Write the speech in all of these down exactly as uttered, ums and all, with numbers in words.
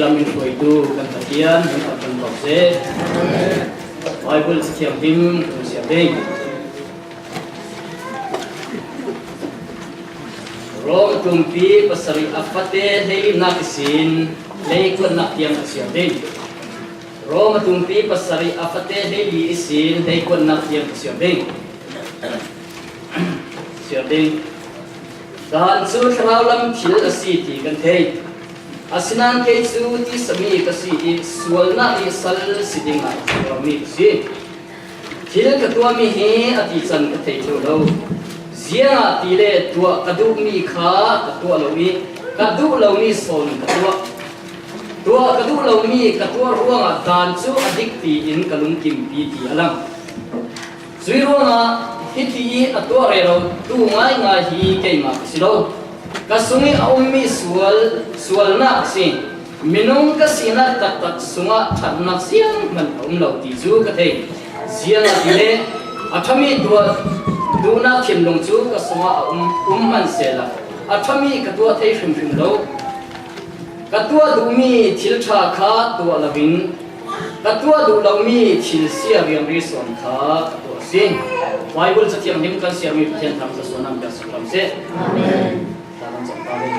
Lamin hruaitu kan Pathian min thang kan bak seh. Bible Cathiang him kan siam ding. Rom tumpi pasarih a fate hleili nak ihsin hleili kuatnak tiang ka siam ding. Rom tumpi pasarih a fate hleili ihsin hleili kuatnak tiang ka siam ding. Siam ding. Daan cu thlarau lam thil a si ti kan thei. Asinain kei cu tisa mi ka si i sualnak i sal si dingah ka tuahmi ka si. Thil ka tuahmi hi a tican ka thei ṭheo lo. Ziangahtile tuah ka duhmi kha ka tuah lo i ka duh lomi sawn ka tuah. Tuah ka duh lomi ka tuah ruangah daan cu a dik tiin ka lungkimpi ti a lang. Cuih ruangah hiti ih a tuah rero tu ngaingai hi keimah ka si lo. Ka sung ih a ummi sual, sualnak a si. Minung ka sinak taktak sungah ṭhatnak zianghman a um lo ti cu ka thei. Ziangahtile a ṭhami tuah duhnak thinlung cu ka sungah a um, um hmanh sehla a ṭhami ka tuah thei hrimhrim lo. Ka tuah duhmi thil ṭha kha tuah loin ka tuah duh lomi thil sia riangri sawn kha ka tuah a si. Bible Cathiang him kan siarmi Pathian thangṭhat suan ah kan suklam seh. Amen. Tla kan cawk ta ding.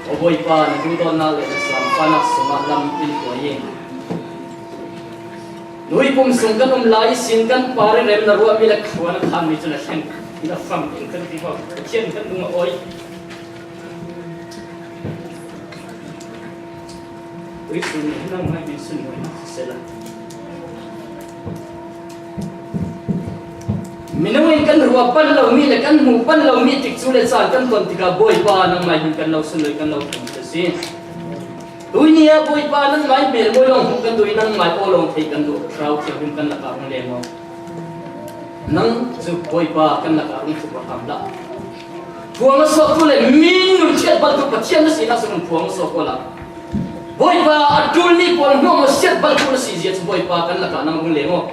Aw Bawipa, na duhdawtnak le na zaangfahnak sungah lam in tuah i, nui pum sung kan um lai ihsin kan parih rem na ruahmi le khua na khanmi cu na thleng, na fam in kan vivo. Pathian kan lung a awi. Tuisun nangmah min sunlawinak siseh la. Minung in kan ruah pan lomi le kan hmuh pan lomi tikcu le caan kan ton tikah Bawipa nangmah hin kan lo sunlawi, kan lo thangṭhat a si. Tuini ah Bawipa nangmah in hmelmawi lawng hmuh kan duh i nangmah aw lawng theih kan duh. Thlarau Thianghlim kan lakah hung leng aw. Nang cu Bawipa kan lakah rung tuk rak hram hlah. Phuang a suaktu le mi nun ṭhiat bantuk Pathian na sinak sungin phuang a suak awla Bawipa a ṭulmi pawl hmuahhmuah siat bantuk na si zia cu Bawipa kan lakah nang rung leng aw.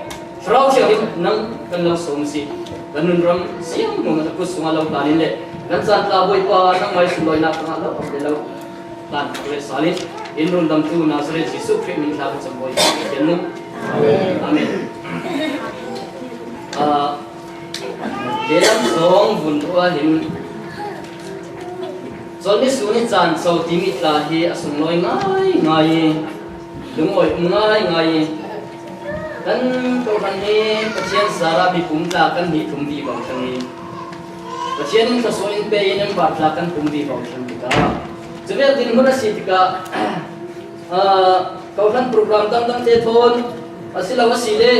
Thlarau Thianghlim nang kan lo sawm a si. Kan nunram siang hmuahhmuah na kut sungah lo tlan in le kan caan tla Bawipa nangmah i sunlawinak tangah lo awk le lo tlan khak le sal in in rundamtu Nazareth Jesuh Khrih min tla kan cam Bawipa Pathian nu. Amen. Ah, Lelam zong vun rua hin Cawlni sun i caan co timi tla hi a sunglawi ngaingai i lungawi um ngaingai i kan kohhran hi Pathian sara mipum tla kan hnih tum vivo thlang i Pathian in thluasuah in pe i member tla kan tum vivo thlang tikah cuvek dinhmun a si tikah, aa, kohhran program dangdang te thawn a si lo a si le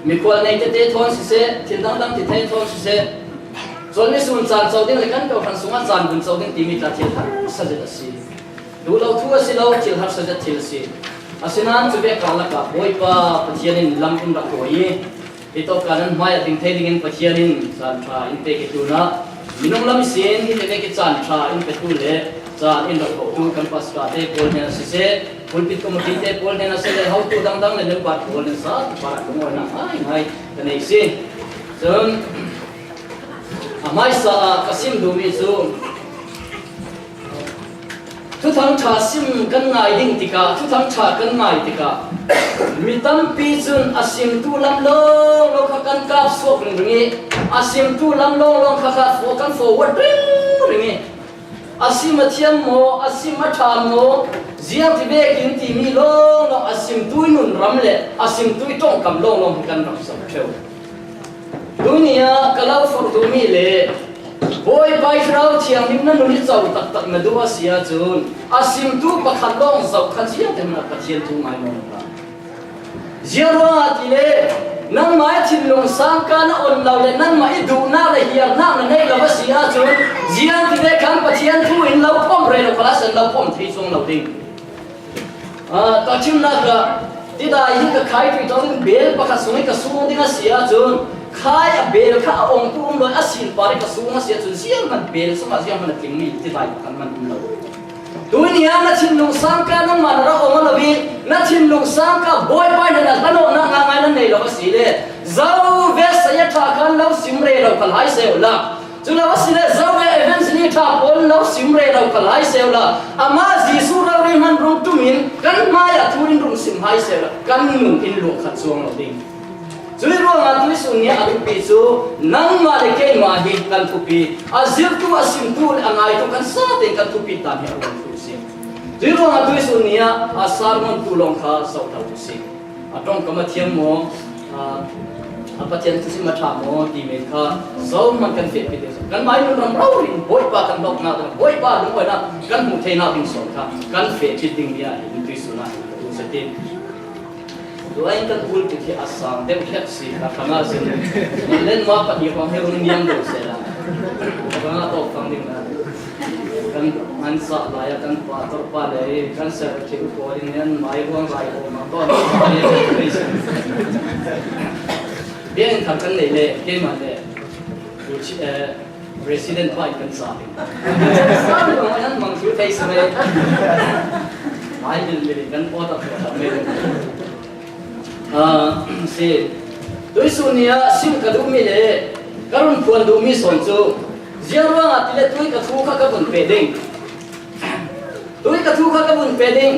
mikhual nei tete thawn siseh, thil dangdang ti thei thawn siseh, Cawlni sun caan co ding le kan kohhran sungah caan vun co ding timi tla thil harsa zet a si. Duh lo thu a si lo, thil harsa zet thil a si. Asinain cuvek karlak ah Bawipa Pathian in lam in rak hruai i, hitawk kan hmai a ding thei dingin Pathian in caan ṭha in pek i tlunah minung lam ihsin hi vek i caan ṭha in petu le caan in rak bawhtu kan pastor te pawl hnen a siseh, pulpit committee te pawl hnen a si le hotu dangdang le member pawl hnen sa par ah lungawinak ngaingai ka nei si. Cun a hmaisa ah ka sim duhmi cu Thuthang ṭha sim kan ngai ding tikah, Thuthang ṭha kan ngai tikah, mi tampi cun a simtu lam lawnglawng kha kan kap suak ringring i, a simtu lam lawnglawng kha kha kan forward ringring i, a sim a thiam maw, a sim a ṭha maw, ziang ti vekin timi lawnglawng a simtu i nunram le a simtu i ṭongkam lawnglawng hi kan rak zoh ṭheu. Tuni ah ka lo forh duhmi le Bawipa i Thlarau Thianghlim na nun i co taktak na duh a si ahcun a simtu pakhat lawng zoh khan ziangtin ah Pathian thu ngai maw na hlah. Ziang ruangah ti le nangmah i thinlung sangka na on lo le nangmah i duhnak le hiarnak na neih lo a si ahcun ziang ti ve khan Pathian thu in lo pom rero khalah sen lo pom thei cuang lo ding. Aa, ka ṭhimnak ah tidai hi ka khai ṭuih ṭong in bel pakhat sung hi ka sung ding a si ahcun khai a bel kha a ongtu um lo i a sin par hi ka sung a si ahcun zianghman bel sungah zianghman a tlingmi tidai pakhat hmanh um lo. Tuni ah na thinlung sangka nangmah na rak ong lo i na thinlung sangka Bawipa hnen ah hlanawknak ngaingai nan nei lo a si le zo ve saya ṭha khan lo sim rero kha lai seh u la. Cu lo a si le zo ve evangelist Ni ṭha pawl lo sim rero kha lai sela, amah Jesuh rori hman rung tumin kan hmaiah thu in rung sim hai sela, kan nun in luah khat chuang lo ding. Cui ruangah tuisun ni a thupi cu nangmah le keimah hi kan thupi, a zirtu, a simtu le a ngaitu kan zaten kan thupi dan hi a ruang thu si. Cui ruangah tuisun ni ah a sermon tu lawng kha zoh lo u sih. A ṭongkam a thiam maw, a, a Pathian thusim a ṭha maw ti men kha zohman kan fehpi ding. Kan mai nun ram rori in Bawipa kan hlawknak ding, Bawipa lungawinak kan hmuh theinak ding sawn kha kan fehpi ding bia hi tuisun ah tu sati. Tua in kan pulpit hi a sang deuh hlek si, a ṭhangah sin. Len mah pahnih hrawng hi rung niam deuh sela, a ṭhangah tawk fang ding na. Kan hmansa lai-ah kan pastor pa le kan secretary pawl in an mai ruang rai ko ma ko. Biakinn thar kan nei le keimah le, eh, president pa in kan sa ding. Sa ruang an mang thu thei sa mai. Mai bil bil in kan pawt a pawt a mai. Ah, si. Tuisun ni ah sim ka duhmi le ka run phuan duhmi sawn cu ziang ruangah ti le tui ka thu kha ka vun pe ding. Tui ka thu kha ka vun pe ding.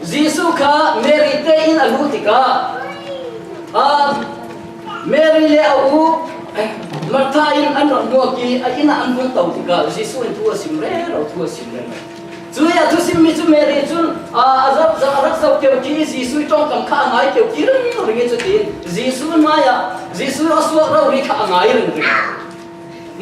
Jesuh kha Mary te in a luh tikah, ah, Mary le a u Martha in an rak hmuak i a inn ah an vun to tikah Jesuh in thu a sim rero, thu a sim rero. Cui a thusimmi cu Mary cun, aa, a rak, a rak zoh keuh khi Jesuh ṭongkam kha a ngai keuh khi ringring i cutin Jesuh hmaiah Jesuh a suak rori kha a ngai ringring.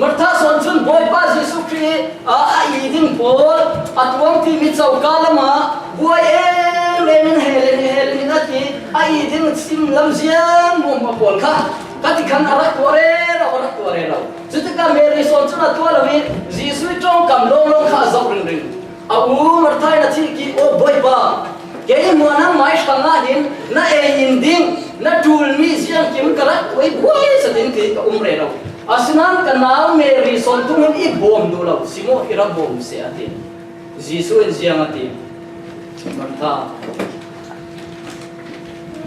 Martha sawn cun Bawipa Jesuh Khrih, aa, a i ding pawl a tuang timi coka lamah buai em em in hel in hel in a ti, a i ding sim lam ziang hmuahhmuah pawl kha ka ti khan a rak tuah rero, a rak tuah rero. Cutikah Mary sawn cun a tuah lo i Jesuh ṭongkam lawnglawng kha a zoh ringring. A u Martha in a thih khi, "Aw Bawipa, kei hmuah nangmai hrangah hin na ei in ding na ṭulmi ziangkim ka rak tuah i buai zat in kei ka um rero. Asinain ka nau Mary sawn tungin i bawm duh lo, si maw, i ra bawm seh," a ti. Jesuh in ziang a ti? "Martha,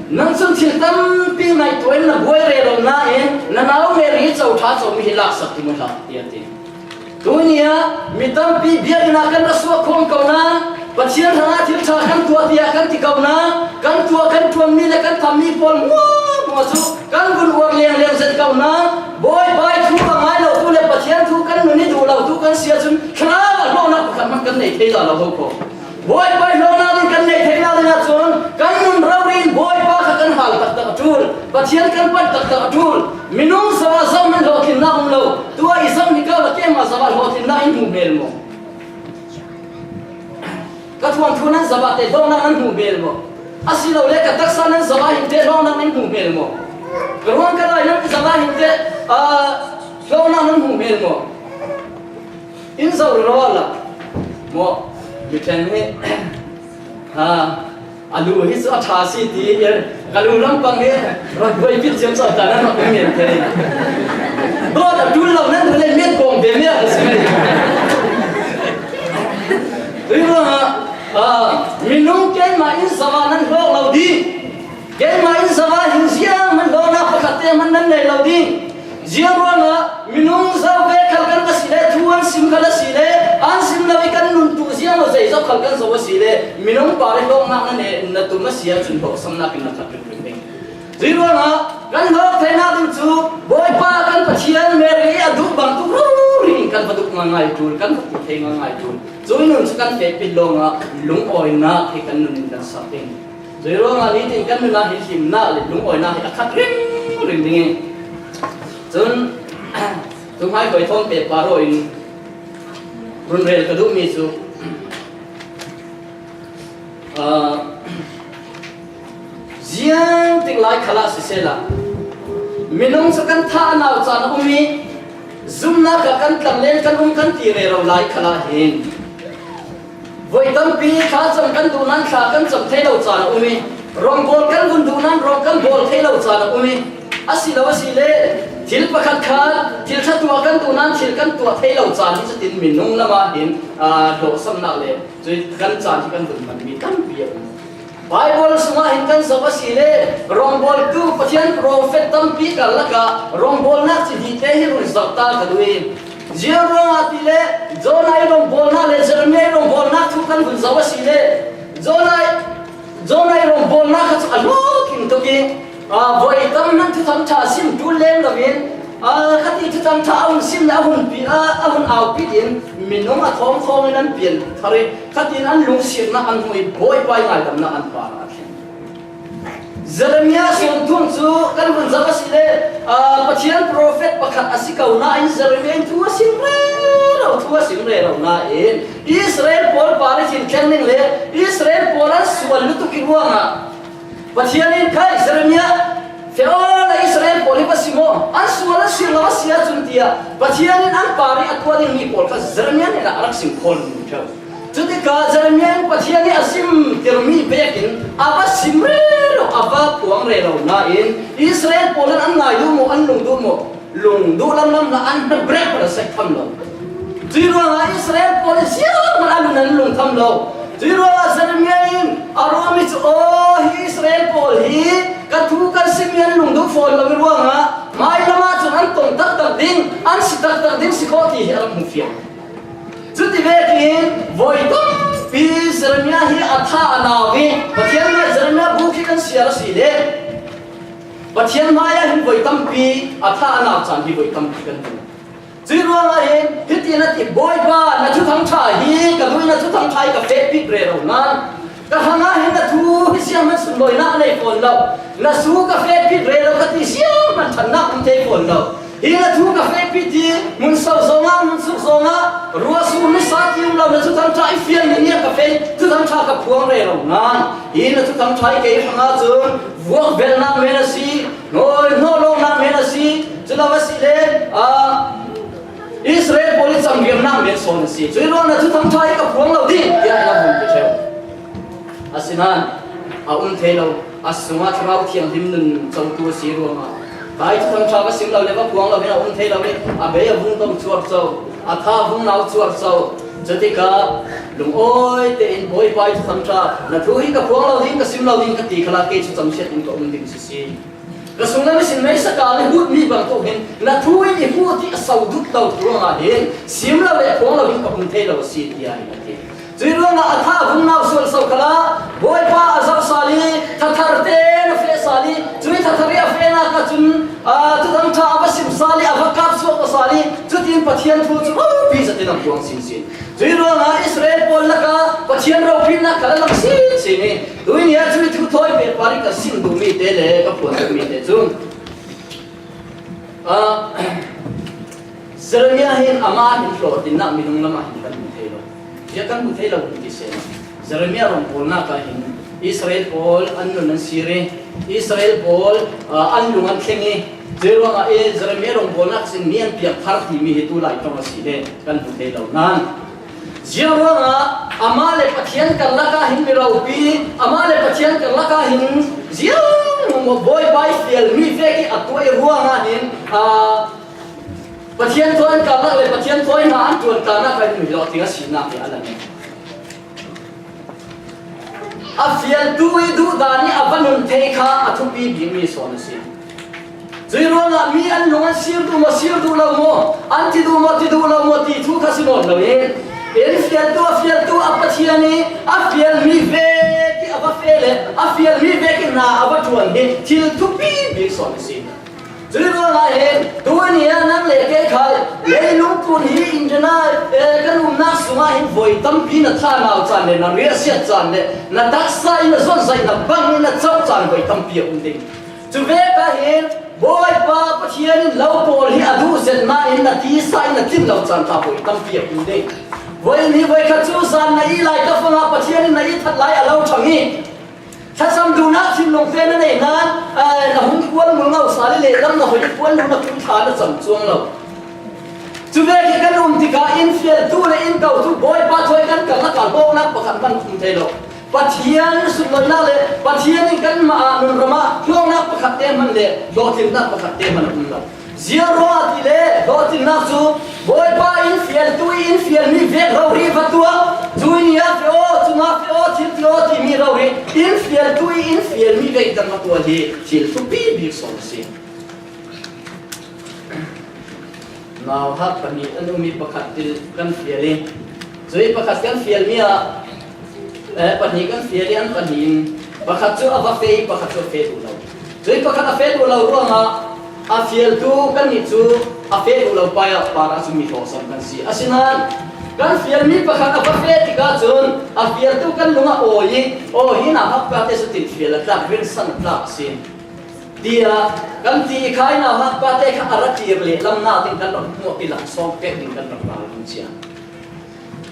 nang cun thil tampi ngaihtuah in na buai rero nain na nau Mary i coṭha comi hi laksak tum hlah," tiah a ti. Tuni ah mi tampi biakinn ah kan ra suak khawm ko nain, Pathian hrangah thil ṭha kan tuah tiah kan ti ko nain, kan tuah kan ṭuanmi le kan thammi pawl hmuahhmuah cu kan vun uar lengleng zet ko nain, Bawipa i thu a ngai lotu le Pathian thu kan nun i duh lotu kan si ahcun, Thlarau ah hlawknak pakhat hmanh kan nei thei dah lo ho ko. Bawipa i hlawknak ding kan nei theihnak ding ahcun kan nun rori in Bawipa kha kan hal taktak a ṭul, Pathian kan panh taktak a ṭul. Minung zoh ah zoh hmanh hlawhtlinnak um lo. Tu ah i zoh hnik ah keimah zoh ah hlawhtlinnak in hmuh hmel maw? Ka thuanthu nan zoh ah te hlawknak nan hmuh hmel maw? Asilole ka taksa nan zoh ah hin te hlawknak nan hmuh hmel maw? Ka ruang ka rai nan zoh ah hin te, aa, hlawknak nan hmuh hmel maw? In zoh rero la maw? Mi ṭhen hi, ha, a lu hi cu a ṭha si ti i, ka lu lampang hi rak buai pit ciam cawk ta nan rak ngen thei. Dawt a ṭul lo nan duh le miat kawm ve miak a si. Tui ruangah, ah, minung keimah in zoh ah nan hlawk lo dih. Keimah in zoh ah hin ziang hmanh hlawknak pakhat te hmanh nan nei lo ding. Ziang ruangah minung zoh ve khal kan va si le, thu an sim khal a si le, an sim lo i kan nun tu ziang lo zeizok khal kan zoh a si le, minung par i hlawknak na ne, na tum a si ahcun hlawhsamnak in na khat ringring ding. Zui ruangah kan hlawk theinak ding cu Bawipa kan Pathian Mary a duh bangtuk rori in kan va duh ngaingai ṭul, kan va ti thei ngaingai ṭul. Cui nun cu kan fehpit lawngah lungawinak hi kan nun in kan sak ding. Zui ruangah nitin kan nun ah hin himnak le lungawinak hi a khat ringring ding i. Cun, tu hmaikhuai thawn pehpar aw in run rel ka duhmi cu, aa, ziangtik lai khal ah sisehla, minung cu kan thah a nau caan a um i, zumhnak ah kan tlang len kan um kan ti rero lai khal ah hin, voi tampi thlacam kan duh nain thla kan cam thei lo caan a um i, rawngbawl kan vun duh nain rawng kan bawl thei lo caan a um i, asilo asile thil pakhat kha thil ṭha tuah kan duh nain thil kan tuah thei lo caan hi cutin minung lam ah hin, aa, hlawhsamnak le cui kan caan hi kan vun hmanmi tampi a um. Baibal sungah hin kan zoh asile rawngbawltu Pathian profet tampi karlak ah rawngbawlnak ci dihte hi run zoh ta ka duh i, Ziang ruangah ti le, Jonah i rongbawlna le Jeremiah i rongbawlna thu kan vun zoh a si le, Jonah, Jonah i rongbawlna kha chu a hlawtling tuk i, aa, voi tam hmanh Thuthang Ṭha sim ṭul lem loin, aa, khati Thuthang Ṭha a hun sim le a hun pi, aa, a hun aupit in minung a thawngthawng in an pian thar i, khatin an lungsirnak an hmuh i Bawipa i ngaidamnak an parah a thleng. Jeremiah sawm thum cu kan vun zoh a si le, aa, Pathian profet pakhat a si ko nain Jeremiah in thu a sim rero, thu a sim rero nain Israel pawl par ihsin thleng ning le Israel pawl an sual lutuk i ruangah Pathian in, "Khai, Jeremiah, feh awla Israel pawl hi va sim aw, an sual an sual lo a si ahcun," tiah Pathian in an par i a tuah dingmi pawl kha Jeremiah hnenah a rak sim khawl ṭheu. Cutikah Jeremiah in Pathian nih a simtermi vekin a va sim rero, a va phuang rero nain Israel pawl in an ngai duh maw, an lung duh maw, lung duh lamlam hna, an hna brek hna sek tham lo. Cui ruangah Israel pawl in zianghman an lung, an lung tham lo. Cui ruangah Jeremiah in a ruahmi cu, "Aw, hi Israel pawl hi ka thu kan simmi an lung duh fawn lo i ruangah hmailam ahcun an tong taktak ding, an si taktak ding si khawh," ti hi a rak hmuhfiang. Cuti vekin voi tampi Jeremiah hi a tha a nau i Pathian nih Jeremiah bu khi kan siar a si le Pathian hmaiah hin voi tampi a tha a nau caan hi voi tampi kan hmu. Cui ruangah hin hitin a ti, "Bawipa, na Thuthang Ṭha hi ka duh i na Thuthang Ṭha hi ka fehpit rero nain ka hrangah hin na thu hi zianghman sunlawinak a nei fawn lo. Na thu ka fehpit rero ka ti zianghman ṭhatnak um thei fawn lo. Hi na thu ka fehpit hi hmun so zongah, hmun suk zongah, ruahsur nisa ti um lo, na Thuthang Ṭha i fial nih nih ka feh, Thuthang Ṭha ka phuang rero nain hi na Thuthang Ṭha hi kei hrangah cun vuak velnak men a si, hnawi hnawh lawngnak men a si, cu lo a si le, aa, Israel pawl i camriamnak men sawn a si. Cui ruang na Thuthang Ṭha hi ka phuang lo ding," tiah na vun ti ṭheu. Asinain a um thei lo, a sungah Thlarau Thianghlim nun cotu a si ruangah, "Kai Thuthang Ṭha va sim lo le va phuang lo hin a um thei lo i a bei a vung dong cuar co, a tha a vung nau cuar co. Cutikah lungawi tein Bawipa i Thuthang Ṭha, na thu hi ka phuang lo ding, ka sim lo ding ka ti khalah kei cu camsiat in ka um ding si si. Ka sunglam ihsin meisa kal i hutmi bangtuk hin na thu in i hut i a so dut lo ruangah hin sim lo le phuang lo hin ka um thei lo a si," tiah hin a ti. Cui ruangah a tha a vung nau sual so khalah Bawipa a zoh sal i thathar tein a feh sal i, cui thathar i a fehnak ahcun, aa, Thuthang Ṭha a va sim sal i a va kap suak sal i, cutin Pathian thu cu ropi zat in a phuang sinsin. Cui ruangah Israel pawl lakah Pathian ropitnak kha a lang sinsin i, tuni ah cui thu thawi pehpar i ka sim duhmi te le ka phuan duhmi te cu, aa, Jeremiah hin amah hin hlawhtlinnak minung lamah hin kan hmu thei lo. Bia kan hmu thei lo ti si lo. Jeremiah rongbawlnak ah hin Israel pawl an nun an sir i, Israel pawl, aa, an lung an thleng i, cui ruangah i Jeremiah rongbawlnak sin mi an piak thar timi hi tu lai ṭong a si le kan hmu thei lo. Nain ziang ruangah amah le Pathian karlak ah hin mi ropi, amah le Pathian karlak ah hin ziang maw Bawipa i fialmi vek i a tuah i ruangah hin, aa, Pathian thawi an karlak le Pathian thawi hna an ṭuan tlanak ah hin mi hlawhtling a sinak hi a lang. A fialtu i duhdan i a va nun thei kha a thupi bikmi sawn a si. Cui ruangah mi an lung an sir duh maw, sir duh lo maw, an ti duh maw, ti duh lo maw ti thu kha si nawn lo in, in fialtu, a fialtu, a Pathian i a fialmi vek i a va feh le a fialmi vek i hna a va ṭuan hi thil thupi bik sawn a si. Cui ruangah hin tuni ah nang le kei kha leilung pun hi in dena, eh, kan umnak sungah hin voi tampi na thlah nau caan le na riahsiat caan le na taksa in na zonzaihnak bang in na coh caan voi tampi a um ding. Cu vek ah hin Bawipa Pathian in lo pawl hi a duh zet nain na tisa in na tlim lo caan kha voi tampi a um ding. Voi ni voi khat cu zan na i lai ka fangah Pathian in na i that lai a lo ṭhang i, thlacam duhnak thinlung te na neih nain, eh, na hung kual mulngo sal i lehlam na hoih i kual lu na kum thla na cam cuang lo. Cu vek hi kan um tikah in fialtu le in kotu Bawipa thawi kan karlak ah hlawknak pakhat hmanh um thei lo. Pathian sunlawinak le Pathian in kanmah ah nunram ah hlawknak pakhat te hmanh le hlawhtlinnak pakhat te hmanh a um lo. Ziang ruangah ti le hlawhtlinnak cu Bawipa in fialtu i in fialmi vek rori va tuah. Cui ni ah feh aw, cungah feh aw, thil ti aw timi rori in fialtu i in fialmi vek kan va tuah hi thil thupi bik sawn a si. Nauhak pahnih an um i, pakhat til kan fial i, cui pakhat kan fial mi ah, eh, pahnih kan fial i, an pahnih in pakhat cu a va feh i, pakhat cu a feh duh lo. Cui pakhat a feh duh lo ruangah a fialtu kannih cu a feh duh lo pa ah, parah cu mi hlawhsam kan si. Asinain kan fialmi pakhat a va feh tikah cun a fialtu kan lungah awi i, aw, hi nauhak pate cu tin fial a tlak, rinsan a tlak a si, tiah kan ti i, kha i nauhak pate kha a ra tir lehlamnak ding kan rak hmuh i, laksawng pek ding kan rak ral ding cia.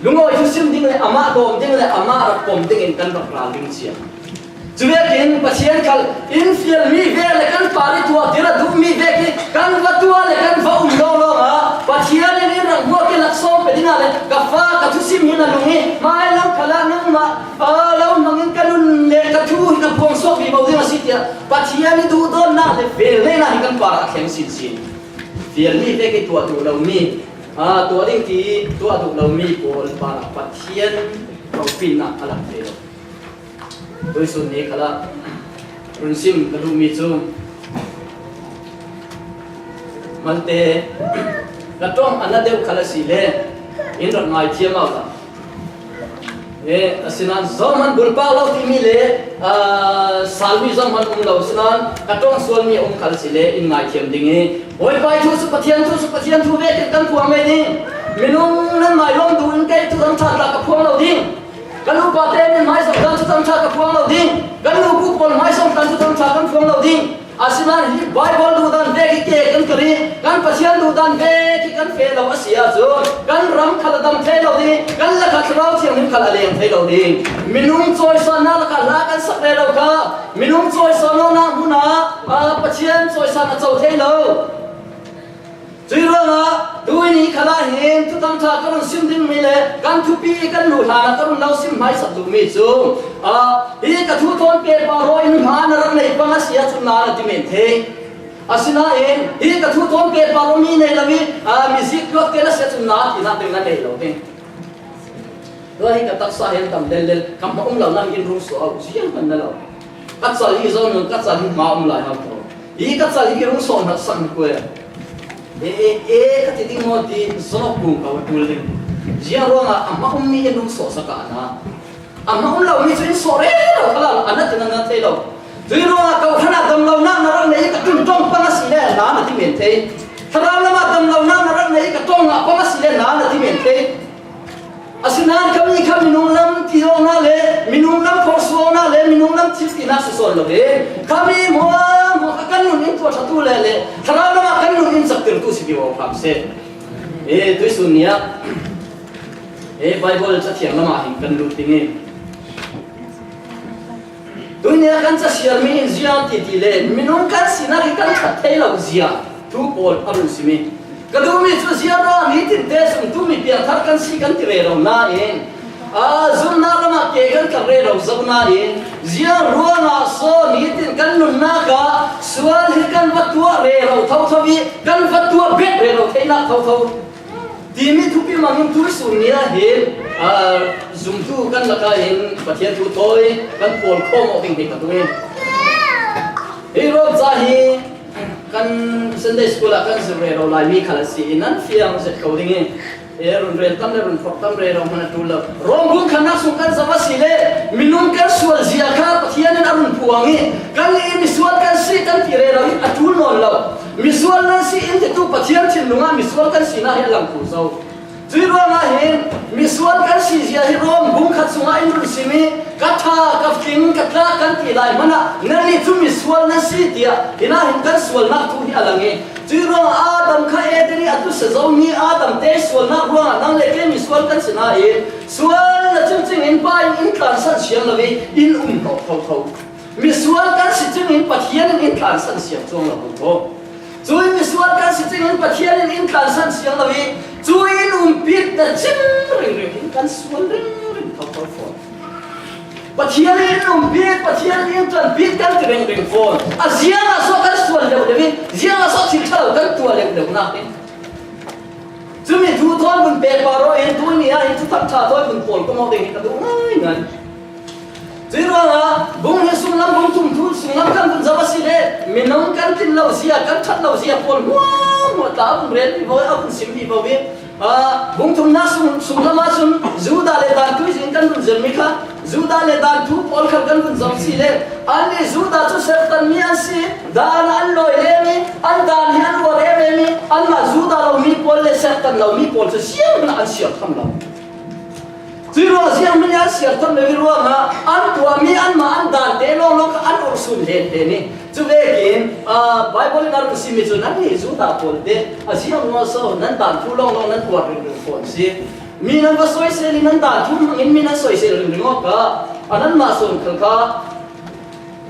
Lungawi thusim ding le amah dawm ding le amah rak pom dingin kan rak ral ding cia. Cuvekin Pathian khal in fialmi vek le kan par i tuahtir a duhmi vek hi kan va tuah le kan va um lawlaw ah, Pathian in in rak hmuak i, laksawng pe dingah le ka fa, ka thusim hi na lung i, hmailam khalah nangmah, aa, lo hmangin ka nun le ka thu hi ka phuang suak vivo ding a si, tiah Pathian i duhdawtnak le velngeihnak hi kan parah a thleng sinsin. Fialmi vek i tuah duh lomi, aa, tuah ding ti tuah duh lomi pawl parah Pathian ropinak a lang ve lo. Tuisun ni khalah run sim ka duhmi cu, malte, ka ṭong a na deuh khal a si le in rak ngaithiam au lah. Eh, asinain zohman bulpak lo timi le, aa, salmi zohman um lo, asinain ka ṭong sualmi a um khal a si le in ngaithiam ding i, Bawipa i thu cu Pathian thu cu Pathian thu vekin kan phuang ve ding. Minung nan hmai lawm duh in kei thuthang ṭha tla ka phuang lo ding. Kan upate min hmaisawng tlan thuthang ṭha ka phuang lo ding. Kan nubu pawl hmaisawng tlan thuthang ṭha kan phuang lo ding. Asinain hi Baibal duhdan vek hi ke kan ka rih, kan Pathian duhdan vek hi kan feh lo a si ahcun kan ram khal a dam thei lo ding, kan lakah Thlarau Thianghlim khal a leng thei lo ding. Minung cawisannak lakah hla kan sak rero kha, minung cawisan awknak hmun ah, aa, Pathian cawisan a co thei lo. Cui ruangah tuini khalah hin thuthang ṭha ka run sim dingmi le kan thupi i kan luh hlan ah ka run lo sim hmaisak duhmi cu, aa, hi ka thu thawn pehpar aw in hma na rak nei pang a si ahcun na na ti men thei. Asinain hi ka thu thawn pehpar aw mi nei lo i, aa, mizik luat te na si ahcun na tinak ding na nei lo ding. Tua hi ka taksa he tam lellel, ka hma um lo, nang in rung suah, ziang hman na lo. Ka cal hi zo nun, ka cal hi hma um lai hau thaw. Hi ka cal hi rung suah hmasa hna kua. E, e, e, ka ti ding maw ti, zawk kung ka va ṭul ding. Ziang ruangah a hma ummi in rung suah sak ah na. A hma um lomi cu in suah rero kha lo, a na ti na na thei lo. Tui ruangah kawhhran ah damlonak na rak nei i ka ṭun ṭong pang a si le na na ti men thei. Thlarau lam ah damlonak na rak nei i ka ṭong ngah pang a si le na na ti men thei. Asinain khami kha minung lam ti awknak le minung lam khawh suak awknak le minung lam thil tinak si sawn lo hi. Khami hmuahhmuah kha kan nun in tuah ṭhatu le le Thlarau lam ah kan nun in zaktirtu si vivo hram seh. E, tuisun ni ah, e, Baibal Cathiang lam ah hin kan lut ding i, tuini ah kan casiarmi in ziang titi le minung kan sinak hi kan that thei lo zia thu pawl a run simi. Ka duhmi cu ziang ruang nitinte zumtu mi piangthar kan si kan ti rero nain, aa, zumhnak lamah ke kan kal rero zo nain, ziang ruangah so nitin kan nunnak ah sual hi kan va tuah rero thotho i kan va tuah bet rero theinak thotho timi thupi mangin tuisun ni ah hin, aa, zumtu kan lakah hin Pathian thu thawi kan pawl khawm awk ding hi ka duh i. Hi Rom ca hi kan Sunday school ah kan zir rero lai mi khal a si i nan fiang zet ko ding i, e, run rel tam le run phawk tam rero hmanh a ṭul lo. Rom bung khatnak sung kan zoh a si le minung kan sual zia kha Pathian in a run phuang i kan i misual kan si kan ti rero i a ṭul nawn lo. Misual nan si in titu Pathian thinlung ah misual kan sinak hi a lang kul zo. Cui ruangah hin misual kan si zia hi Rom bung khat sungah in run simi, ka ṭha, ka tling, ka tlak kan ti lai hmanh ah nannih cu misual nan si tiah hinah hin kan sualnak thu hi a lang i, cui ruangah Adam kha Eden i a tusia zomi Adam te sualnak ruangah nang le kei misual kan si nain sual na cingcing in Pa in in tlansan siang lo i in um hnawh thotho. Misual kan si cingin Pathian in in tlansan siang cuang lo ko. Cui misual kan si cingin Pathian in in tlansan siang lo i, cui in umpit na cing ringring in kan sual ringring thotho fawn. Pathian in in umpit, Pathian in in tlanpit kan ti ringring fawn. A ziangah so kan sual deuhdeuh i, ziangah so thil ṭha lo kan tuah deuhdeuh nak in. Cumi thu thawn vun pehpar aw in, tuni ah hin thuthang ṭha thawi vun pawl ko maw ding hi ka duh ngaingai. Cui ruangah bung hi sunglam, bung thum thu sunglam kan vun zoh a si le minung kan tlin lo zia, kan ṭhat lo zia pawl hmuang a tla a vun rel vivo, a vun sim vivo hi. Aa, bung thumna sung, sung lama cun Judah le Dan thu zing kan vun zirmi kha, Judah le Dan thu pawl khal kan vun zong si le, annih Judah cu serhtanmi an si, Dan an lawi lemi, an Dan hi an uar ememi, anmah Judah lomi pawl le serhtan lomi pawl cu siang hmanh an siar tham lo. Cuih ruang ziang hmanh an siar tham lo i ruangah an tuahmi anmah an dante lawnglawng kha an urh sun len len i, cu vekin, aa, Baibal in a rung simmi cu, nannih Judah pawl te a ziang ruang so nan dan thu lawnglawng nan uar ringring fawn si. Mi nan va soisel i nan dan thu hmangin mi nan soisel ringring awk kha, a nanmah sawn khal kha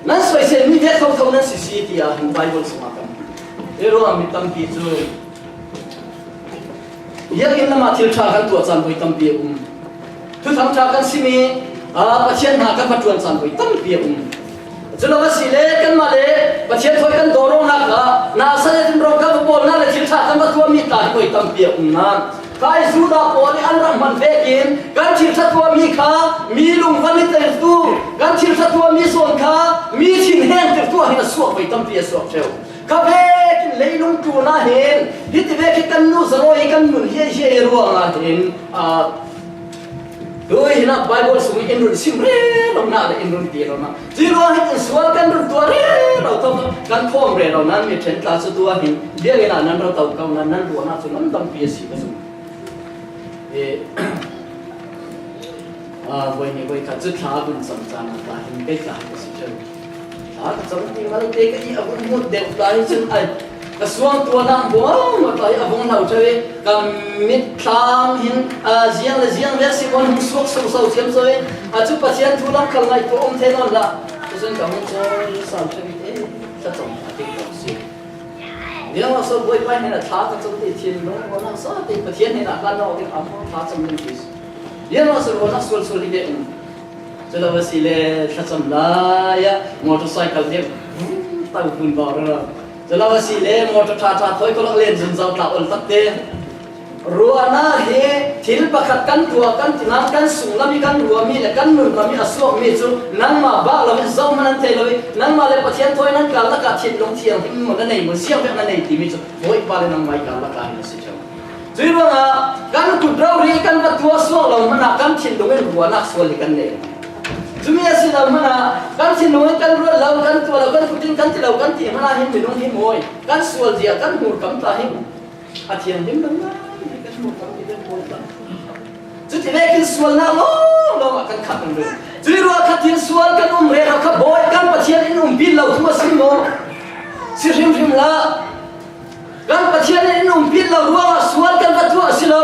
nan soisel mi vek thotho nan si si, tiah hin Baibal sungah kan hmuh. Hi ruangah mi tampi cu Biakinn lamah thil ṭha kan tuah caan voi tampi a um. Thuthang ṭha kan sim i, aa, Pathian hna kan va ṭuan caan voi tampi a um. Cu lo a si le, kanmah le Pathian thawi kan dawrawknak ah, Nazareth in rawng kan va bawlnak le thil ṭha kan va tuahmi tla hi voi tampi a um nain, kha i Judah pawl i an rak hman vekin kan thil ṭha tuahmi kha mi lungvan i teltu, kan thil ṭha tuahmi sawn kha mi thinheng teltu ah hin a suak voi tampi a suak ṭheu. Kha vekin leilung tlun ah hin, hiti vek hi kan nu zalo i kan nun hiaihiai ruangah hin, aa, tu hi nak Baibal sung in run sim rero nak le in run ti rero nak. Cuih ruang hin in sual kan run tuah rero thawk kan khawm rero nan mi ṭhen tla cu tu ah hin biakinn ah nan ra to ko nan, nan ruahnak cu lam tampi a si ka zong. Eh, aa, voi ni voi khat cu thla vun cam caan ah tla hin kei tla hi ka si ṭheu. Thla ka cam ti malte ka i a vun hmut deuh tla hi cun ai, ka suang tuahnak buang a tla hi a vung hlo ṭheu i ka mitthlam hin, aa, ziang le ziang vek si maw hung suak so so ciam so i, a cu Pathian thu lam khal ngaihtuah um thei nawn la. Cun ka hung cawl sau ṭheu i, eh, thlacam a ding ko si. Ziangah so Bawipa hnenah thla ka cam ti thinlung ruahnak sa ti Pathian hnenah kan awk in a hmang thla cam ding ti si. Ziangah so ruahnak sualsual hi ve um. Cu lo a si le thlacam lai ah motorcycle deuh to hun bau rero. Cu lo a si le motor ṭha ṭha thawi ko lak len zun zau tla ol tak te. Ruahnak hi thil pakhat kan tuah, kan ti nain kan sunglam i kan ruahmi le kan nunram i a suakmi cu nangmah bah lo in zohman an thei lo i, nangmah le Pathian thawi nan karlak ah thinlung thianghlim maw na nei maw, ziang vek na nei timi cu Bawipa le nangmah i karlak ah hin a si ṭheu. Cuih ruangah kan kut rori kan va tuah suak lo hmanh ah kan thinlung in ruahnak sual hi kan nei. Cumi a si lo hmanh ah kan thinlung in kan ruat lo, kan tuah lo, kan kut in kan ti lo, kan ti hmanh ah hin minung hi mawi, kan sual zia kan hmurkam ta hi. A thianghlim lo ngai, kan hmuh kha mi kan hmuh kha. Cuti vekin sualnak lawnglawng ah kan khat kan rel. Cuih ruah khat hin sual kan um rero kha Bawi kan Pathian in umpi lo thu a si maw? Si hrimhrim la. Kan Pathian in umpi lo ruangah sual kan va tuah a si lo.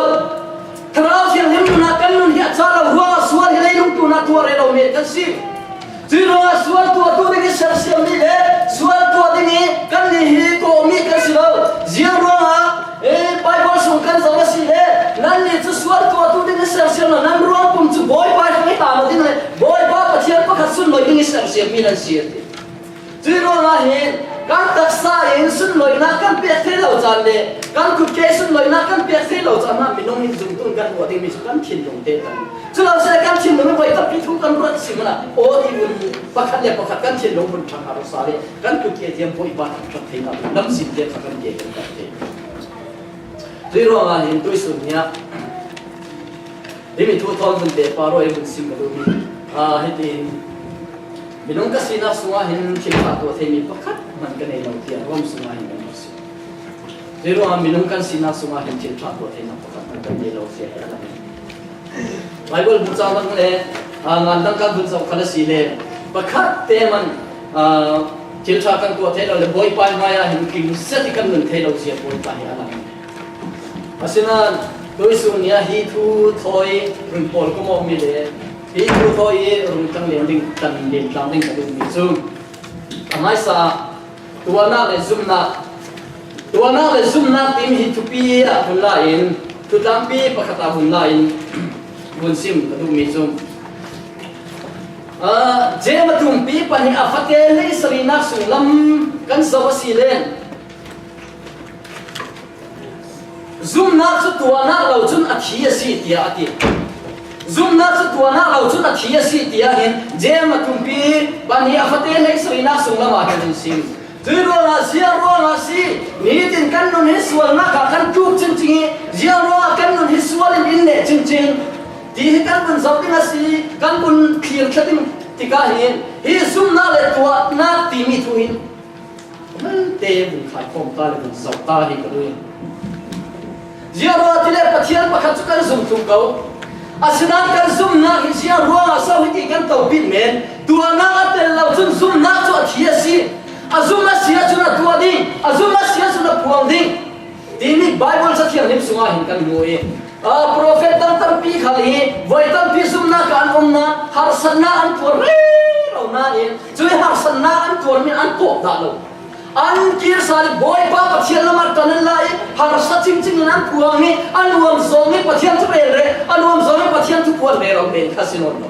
Thlarau thianghlim nun ah kan nun hi a ca lo ruangah sual hi leilung tlun ah tuah rero men kan si. Cuih ruangah sual tuahtu ding i sersiammi le sual tuah ding i kannih hi kawhmi kan si lo. Ziang ruangah, eh, Baibal sung kan zoh a si le, nannih cu sual tuahtu ding i sersiam lo, nan ruang pum cu Bawipa hrang i hlan aw ding le Bawipa Pathian pakhat sunloih ding i sersiammi nan si a ti. Cuih ruangah hin kan taksa in sunloihnak kan pek thei lo caan le kan kut ke sunloihnak kan pek thei lo caan hna minung in zumtu in kan ruah dingmi cu kan thinlung te kan. Cu lo sile kan thinlung in voi tampi thu kan ruat si hmanh ah aw ti vun pakhat le pakhat kan thinlung vun ṭhang a rusa le kan kut ke tiang Bawipa thangṭhat theinak lamzin te kha kan ke kan kat te. Cuih ruangah hin tuisun ni ah himi thu thawn vun pehpar aw i vun sim ka duhmi, aa, hitin minung ka sinak sungah hin thil ṭha tuah theimi pakhat hmanh ka nei lo tiah Rom sungah hin kan si. Cuih ruangah minung kan sinak sungah hin thil ṭha tuah theinak pakhat hmanh kan nei lo tiah hi a lang. Baibal bu cang bang le, aa, ngan dang kan vun zoh khal a si le pakhat te hmanh, aa, thil ṭha kan tuah thei lo le Bawipa hmai ah hin tling zet i kan nun thei lo zia Bawipa hi a lang. Asinain tuisun ni ah hi thu thawi run pawl ka mawhmi le hi thu thawi i run tang lian ding, tan lian tlang ding ka duhmi cu a hmaisa tuahnak le zumhnak, tuahnak le zumhnak timi hi thupi ah hun la in, thutlangpi pakhat ah hun la in vun sim ka duhmi cu, ah, Jeim a tumpi pahnih a fate hleisarihnak sunglam kan zoh a si le, zumhnak cu tuahnak lo cun a thi a si, tiah a ti. Zumhnak cu tuahnak lo cun a thi a si, tiah hin Jeim a tumpi pahnih a fate hleisarihnak sunglam ah hin an sim. Cuih ruangah ziang ruangah si, nitin kan nun hi sualnak ah kan tuk cincin i, ziang ruangah kan nun hi sual in in neh cincin ti hi kan vun zoh ding a si, kan vun thlir thla ding tikah hin hi zumnak le tuahnak timi thu hin mante vun khaikhawm ta le vun zoh ta hi ka duh. Ziang ruangah ti le Pathian pakhat cu kan zum tuk ko. Asinain kan zumnak hi ziang ruangah so hiti kan topin men? Tuahnak a tel lo cun zumnak cu a thi a si. A zum a si ahcun a tuah ding, a zum a si ahcun a phuang ding timi Baibal Ca Thianghlim sungah hin kan hmu i, aa, profet dang tampi khal hi voi tampi zumnak ah an umnak harsatnak an tuar rero nain, cuih harsatnak an tuarmi an kawh dah lo. An kir sal i Bawipa Pathian lamah tan an la i harsa cingcing in an phuang i an nuam zong i Pathian thu rel re, an nuam zong i Pathian thu puan rero men kha si nawn lo.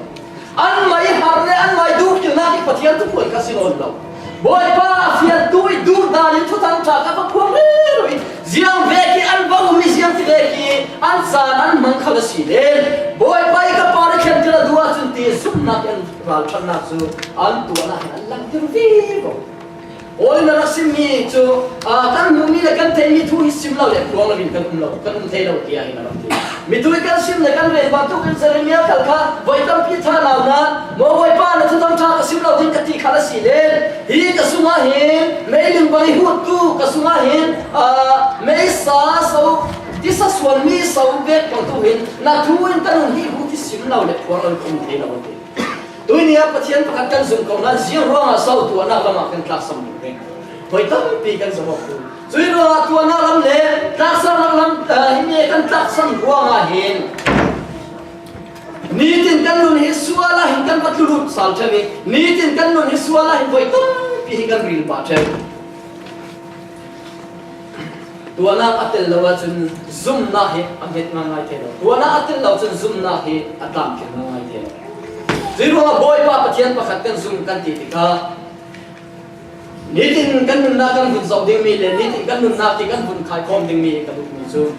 Anmah i har le anmah i duhkilnak i Pathian thu puan kha si nawn lo. Bawipa a fiantu i duh dan in thuthang ṭha kha va phuang rero i ziang vek i an va um i ziang ti vek i an caan an hmang khal a si len Bawipa i ka pa na thlen kir a duh ahcun ti zumnak i an ralṭhatnak cu an tuahnak in an langter vivo. Paul in a rak simmi cu, aa, kan hmuhmi le kan theihmi thu hi sim lo le phuang lo in kan um lo, kan um thei lo tiah hin a rak ti. Mitui kan sim le kan rel bantukin Jeremiah khal kha voi tampi ṭha naunak, maw Bawipa na thuthang ṭha ka sim lo ding ka ti khal a si le, hi ka sungah hin meiling bang i huttu ka sungah hin, aa, meisa so, tisa suanmi so vek bangtu hin na thu in kan um hi hut i sim lo le phuang lo in kan um thei lo a ti. Tuini ah Pathian pakhat kan zumh ko nain ziang ruangah so tuahnak lamah kan tlaksam ding? Voi tampi kan zumh awk cu. Cuih ruangah tuahnak lam le tlaksarnak lam, ah, himi kan tlaksam ruangah hin nitin kan nun hi sual ah hin kan va tlulut sal ṭheu i, nitin kan nun hi sual ah hin voi tampi hi kan ril pah ṭheu. Tuahnak a tel lo ahcun zumhnak hi a hnget ngaingai thei lo. Tuahnak a tel lo cun zumhnak hi a tlamtling ngaingai thei lo. Cuih ruangah Bawipa Pathian pakhat kan zumh kan ti tikah nitin kan nunnak kan vun zoh dingmi le nitin kan nunnak ti kan vun khaikhawm dingmi ka duhmi cu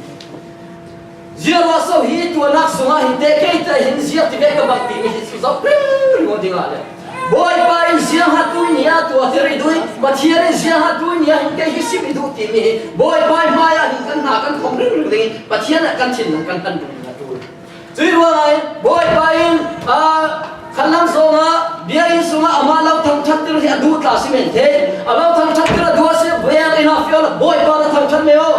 ziang ruangah so hi tuahnak sungah hin tehkei te hin ziah ti ve ka bang timi hi cu zoh ringring dingah le Bawipa in zianghat tu ni ah tuahter i duh i Pathian in zianghat tu ni ah hin kei hi sim i duh timi hi Bawipa i hmaiah hin kan hna kan khawm ringring ding i Pathian ah kan thinlung kan hman ringring a ṭul. Cuih ruangah hin Bawipa in, aa, khanlam zongah biakinn sungah amah lo thangṭhattir hi a duh tla si men thei. A lo thangṭhattir a duh a si, biakinn ah fial Bawipa na thangṭhat me aw.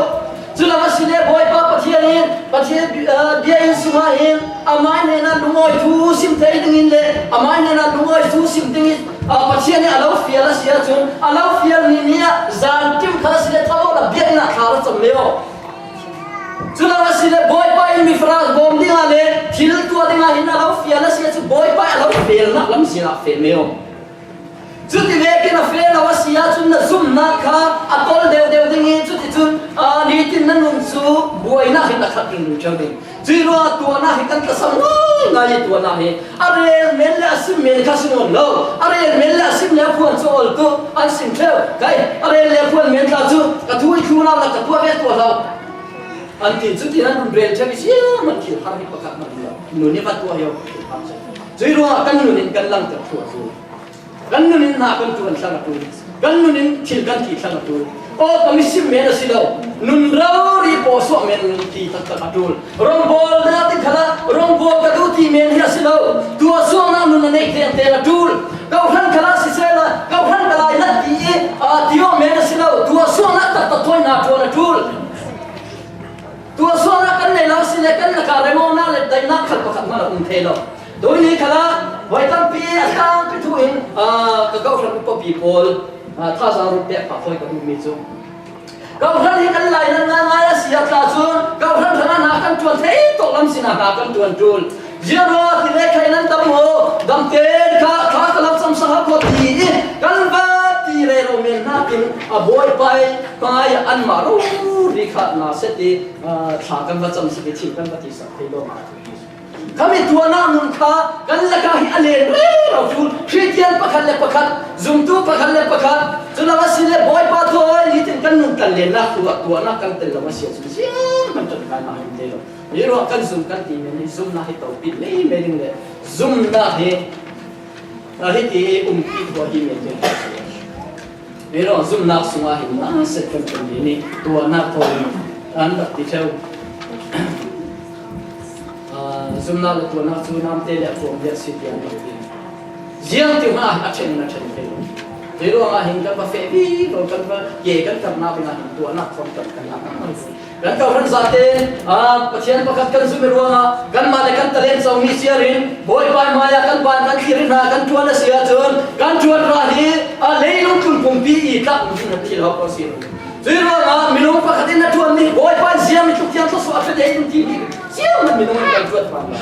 Cu lo a si le Bawipa Pathian in Pathian, aa, biakinn sungah hin amah hnenah lungawi thu sim thei dingin le amah hnenah lungawi thu sim dingin, aa, Pathian in a lo fial a si ahcun a lo fial ni ni ah zan kim khat a si le tho awla biakinn ah thla ra cam me aw. Cu lo a si le Bawipa in mifara bawm dingah le thil tuah dingah hin a lo fial a si ahcun Bawipa in a lo felnak lamzin ah feh me aw. Cuti vekin a feh lo a si ahcun na zumhnak kha a tol deuhdeuh ding i cuticun, aa, nitin na nun cu buainak hin a khat ringring ṭheu ding. Cuih ruangah tuahnak hi kan tlasam ngaingai i tuahnak hi a rel men le a sim men kha si nawn lo. A rel men le a sim le a phuan cu a ol tu an sim ṭheu. Kai, a rel le a phuan men tla cu ka thu i thlunau le ka tuah ve tuah lo. An ti cu ti nan run rel ṭheu i ziahman thil har hi pakhat hmanh lo. Nun i va tuah hi awk thil har cu. Cuih ruangah kan nun in kan langter thluah cu. Kan nun in hna kan ṭuan thlang a ṭul. Kan nun in thil kan ti thlang a ṭul. Aw, ka mi sim men a si lo. Nun rori pawsuah men ti taktak a ṭul. Rongbawl na ti khalah rongbawl ka duh ti men hi a si lo. Tuah suahnak nun a neih tengteng a ṭul. Kawhhran khalah sisehla kawhhran ka lainat ti i, aa, ti awk men a si lo. Tuah suahnak taktak thawi hna ṭuan a ṭul. Tuah suahnak kan nei lo si le kan lakah rengawknak le daihnak khal pakhat hmanh a um thei lo. Tuini khalah voi tampi a tlangpi thu in, aa, ka kawhhran upa pi pawl, aa, thazaang run pek pah fawi ka duhmi cu kawhhran hi kan lainat ngaingai a si a tla cun kawhhran hrangah hna kan ṭuan thei tawk lam sinah hna kan ṭuan ṭul. Ziangruangah ti le khai nan dam maw? Dam tein kha thla ka lo cam sak hau kho ti i kan va ti rero men hna tin a Bawipa i hmai ah anmah rori kha na set i, aa, thla kan va cam sak i thil kan va ti sak thei lo. Khami tuahnak nun kha kan lakah hi a len rero ṭul. Khristian pakhat le pakhat, zumtu pakhat le pakhat, cu lo a si le Bawipa thawi nitin kan nun kan lennak tu ah tuahnak kan tel lo a si ahcun zianghman ṭan kai hna hin te lo. Hi ruah kan zum kan ti men hi zumnak hi topi lei me ding le zumnak hi, a, hiti umpi khua hi men ding. Miro zumnak sungah hin na set kan kan ni tuahnak thaw an rak ti theu. Ah, zumnak le tuahnak cu namte le a tuam le a si tiang lo ti. Ziang ti hna a chen na chen thei lo. Hi ruangah hin kan va feh vivo, kan va ke kan karnak dingah hin tuahnak thawn kan kan lak. Kan kawhhran zate, ah, Pathian pakhat kan zumh i ruangah kanmah le kan talent comi siar in Bawipa hmaiah kan ban kan thlir hna kan ṭuan a si ahcun kan ṭuan ra hi, ah, leilung tlun pumpi i tlak ding a ti lo ko si. Cui ruangah minung pakhat in a ṭuanmi Bawipa in ziam i tluk tiang thluasuah a ṭha dei in timi ziang minung in kan ṭuan hna.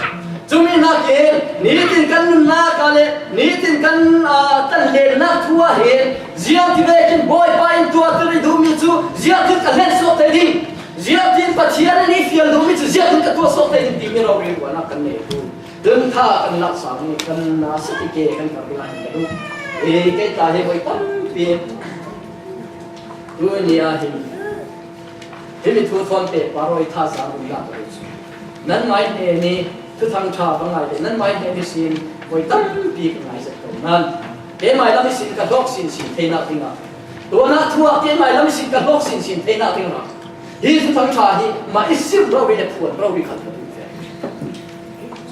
Cumi nakin nitin kan nunnak ah le nitin kan, ah, kan lennak thu ah hin ziangtivekin Bawipa in tuahter i duhmi cu ziangtin ka hlen suak te ding, ziangtin Pathian in i fial duhmi cu ziangtin ka tuah suak te ding timi rori ruahnak kan nei tu. Tun tha kan lak sami kan nasa ti ke kan kar ding ah hin ka duh. I kei ta he voi tampi tuni ah hin himi thu thawn pehpar aw i thazaang umnak ka duh cu. Nanmah hnen i Thuthang ṭha va ngai le nanmah hnen ihsin voi tampi ka ngai zet ko nan. Keimah lam ihsin ka hlawk sinsin theinak dingah, tuahnak thu ah keimah lam ihsin ka hlawk sinsin theinak dingah hi Thuthang ṭha hi mah i sim rori le phuan rori khan ka duh ve.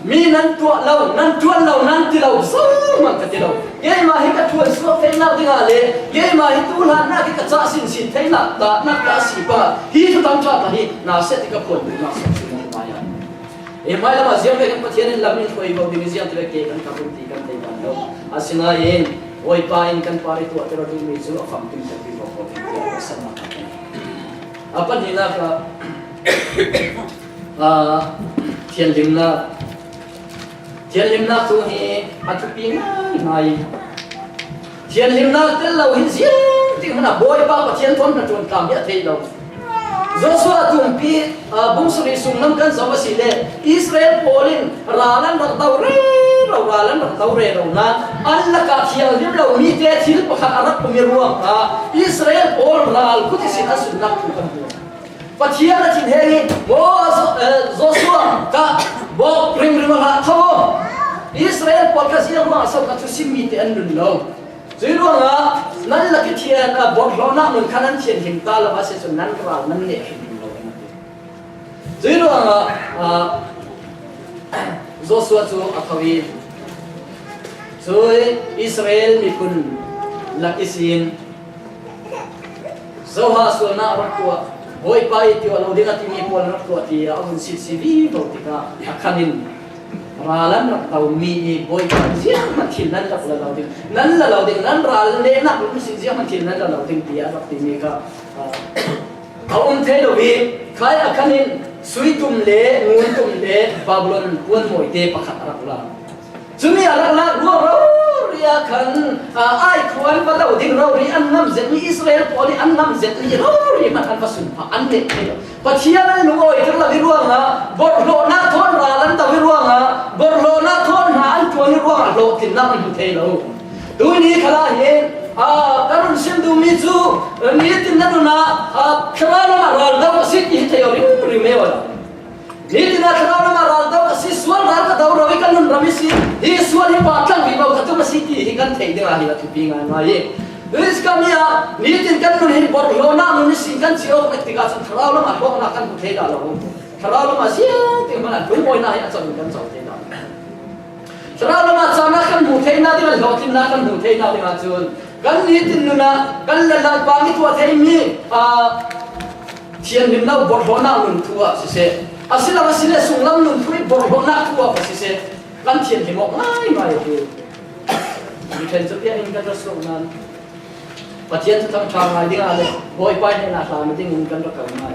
Mi nan tuah lo, nan ṭuan lo, nan ti lo, zohmanh ka ti lo. Keimah hi ka ṭuan suak theinak dingah le keimah hi tu hlannak hi ka cah sinsin theinak tahnak ka si pah. Hi Thuthang ṭha pahnih na set i ka phuan duhnak sawh si nan hmai ah. Hi hmai lamah ziang ve kan Pathian in lam in hruai vo ding i ziangti ve ke kan ka pum ti kan thei ban lo. Asinain Bawipa in kan par i tuahter a duhmi cu a famkim takpi vo ko ding tiah ka sannak a kan. A pahnihnak ah, ah, thianhlimnak. Thianhlimnak cu hi a thupi ngaingai. Thianhlimnak tel lo hin ziang ti hmanh ah Bawipa Pathian thawn hnaṭuan tlam hi a theih lo. Joshua tumpi, ah, bung sarih sung lam kan zoh a si le Israel pawl in ral an rak do rero, ral an rak do rero nain an lakah thianghlim lo mi te thil pakhat a rak um i ruangah Israel pawl ral kut ihsin an sunnak thu kan hmuh. Pathian a thinheng i, maw, Jo-, eh, Joshua, ka bawk ringring a hlah tho. Israel pawl kha ziang ruangah so ka thusim mi te an nun lo. Cui ruangah nan lak i thian, ah, borhhlawhnak nun kha nan thianhlim ta lo a si cun nan ral nan neh hrimhrim lo, kan ti. Cui ruangah, ah, Joshua cu a tho i, cui Israel miphun lak ihsin Zoha sualnak a rak tuah, Bawipa i tuah lo ding a timi pawl a rak tuah ti a vun sitsi vivo tikah a khan in ral an rak domi i Bawipa in zianghman thil nan rak la lo ding, nan la lo ding, nan ral lehnak lung ihsin zianghman thil nan la lo ding tiah a rak timi kha, ah, a um thei lo i khai a khan in sui tum le ngun tum le Babylon puanmawi te pakhat a rak la. Cumi a rak lak ruang rori ah khan, aa, ai khua an va do ding rori an ngam zetmi Israel pawl i an ngam zetmi rori hmanh an va sunpha an neh thei lo. Pathian an lungawiter lo i ruangah, borhhlawhnak thawn ral an do i ruangah, borhhlawhnak thawn hna an ṭuan i ruangah hlawhtlinnak an hmu thei lo. Tuni khalah hin, aa, ka run sim duhmi cu, nitin na nun ah, aa, thlarau lam ah ral do a si ti hi thei aw ringring me aw lo. Nitin ah thlarau lam ah ral do ka si, sual ral ka do rori kan nun ram ihsin hi sual hi pah tlang vivo ka tum a si ti hi kan theih dingah hi a thupi ngaingai i. Tuiskami ah nitin kan nun hi borhhlawhnak nun ihsin kan si awk tikah cun thlarau lam ah hlawknak kan hmu thei dah lo. Thlarau lam ah ziang ti hmanh ah lungawinak hi a cam in kan co thei dah lo. Thlarau lam ah cahnak kan hmu theinak ding, hlawhtlinnak kan hmu theinak ding ahcun kan nitin nun ah kan le Lalpa mi tuah theimi, aa, thianhlim lo borhhlawhnak nun thu ah siseh, a si lo a si le sunglam nun thu i borhhlawhnak thu ah siseh, kan thianhlim awk ngaingai a si. Miṭhen cu bia in kan ra suak nan Pathian Thuthang ṭha ngai dingah le Bawipa hnenah hlan ding in kan ra kal ngai.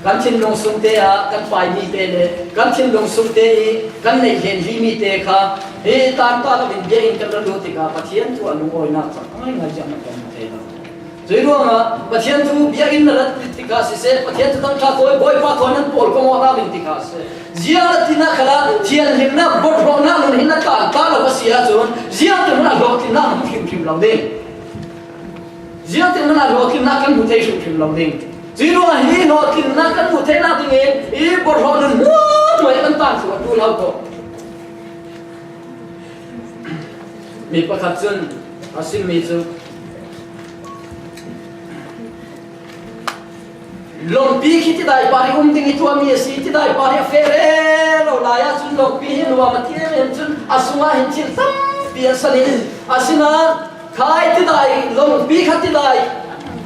Kan thinlung sung te ah kan paimi te le kan thinlung sung te i kan neih hlen hlimi te kha hi tanta lo in bia in kan ra lut tikah Pathian thu ah lungawinak cang ngaingai ziahmanh kan hmu thei lo. Cui ruangah Pathian thu bia in na rat tikah siseh, Pathian Thuthang ṭha thawi, Bawipa thawi nan pawl kong awk rau in tikah siseh, ziah na tinak khalah thianhlimnak, borhhlawhnak nun hin na tanta lo a si ahcun ziah ti hmanh ah hlawhtlinnak na hmu hrimhrim lo ding. Ziangtin hmanh ah hlawhtlinnak kan hmu thei hrimhrim lo ding. Cuih ruangah hi hlawhtlinnak kan hmuh theihnak dingin i borhhlawh nun hmuahhmuah i kan tan thluh a ṭul lo ko. Mi pakhat cun a simmi cu, Lawngpi khi tidai par hi um ding hi tuah mi a si, tidai par hi a feh rero lai ahcun lawngpi hi nuam a ti em em cun a sungah hin thil tampi an san in a sinain khai tidai lawngpi kha tidai,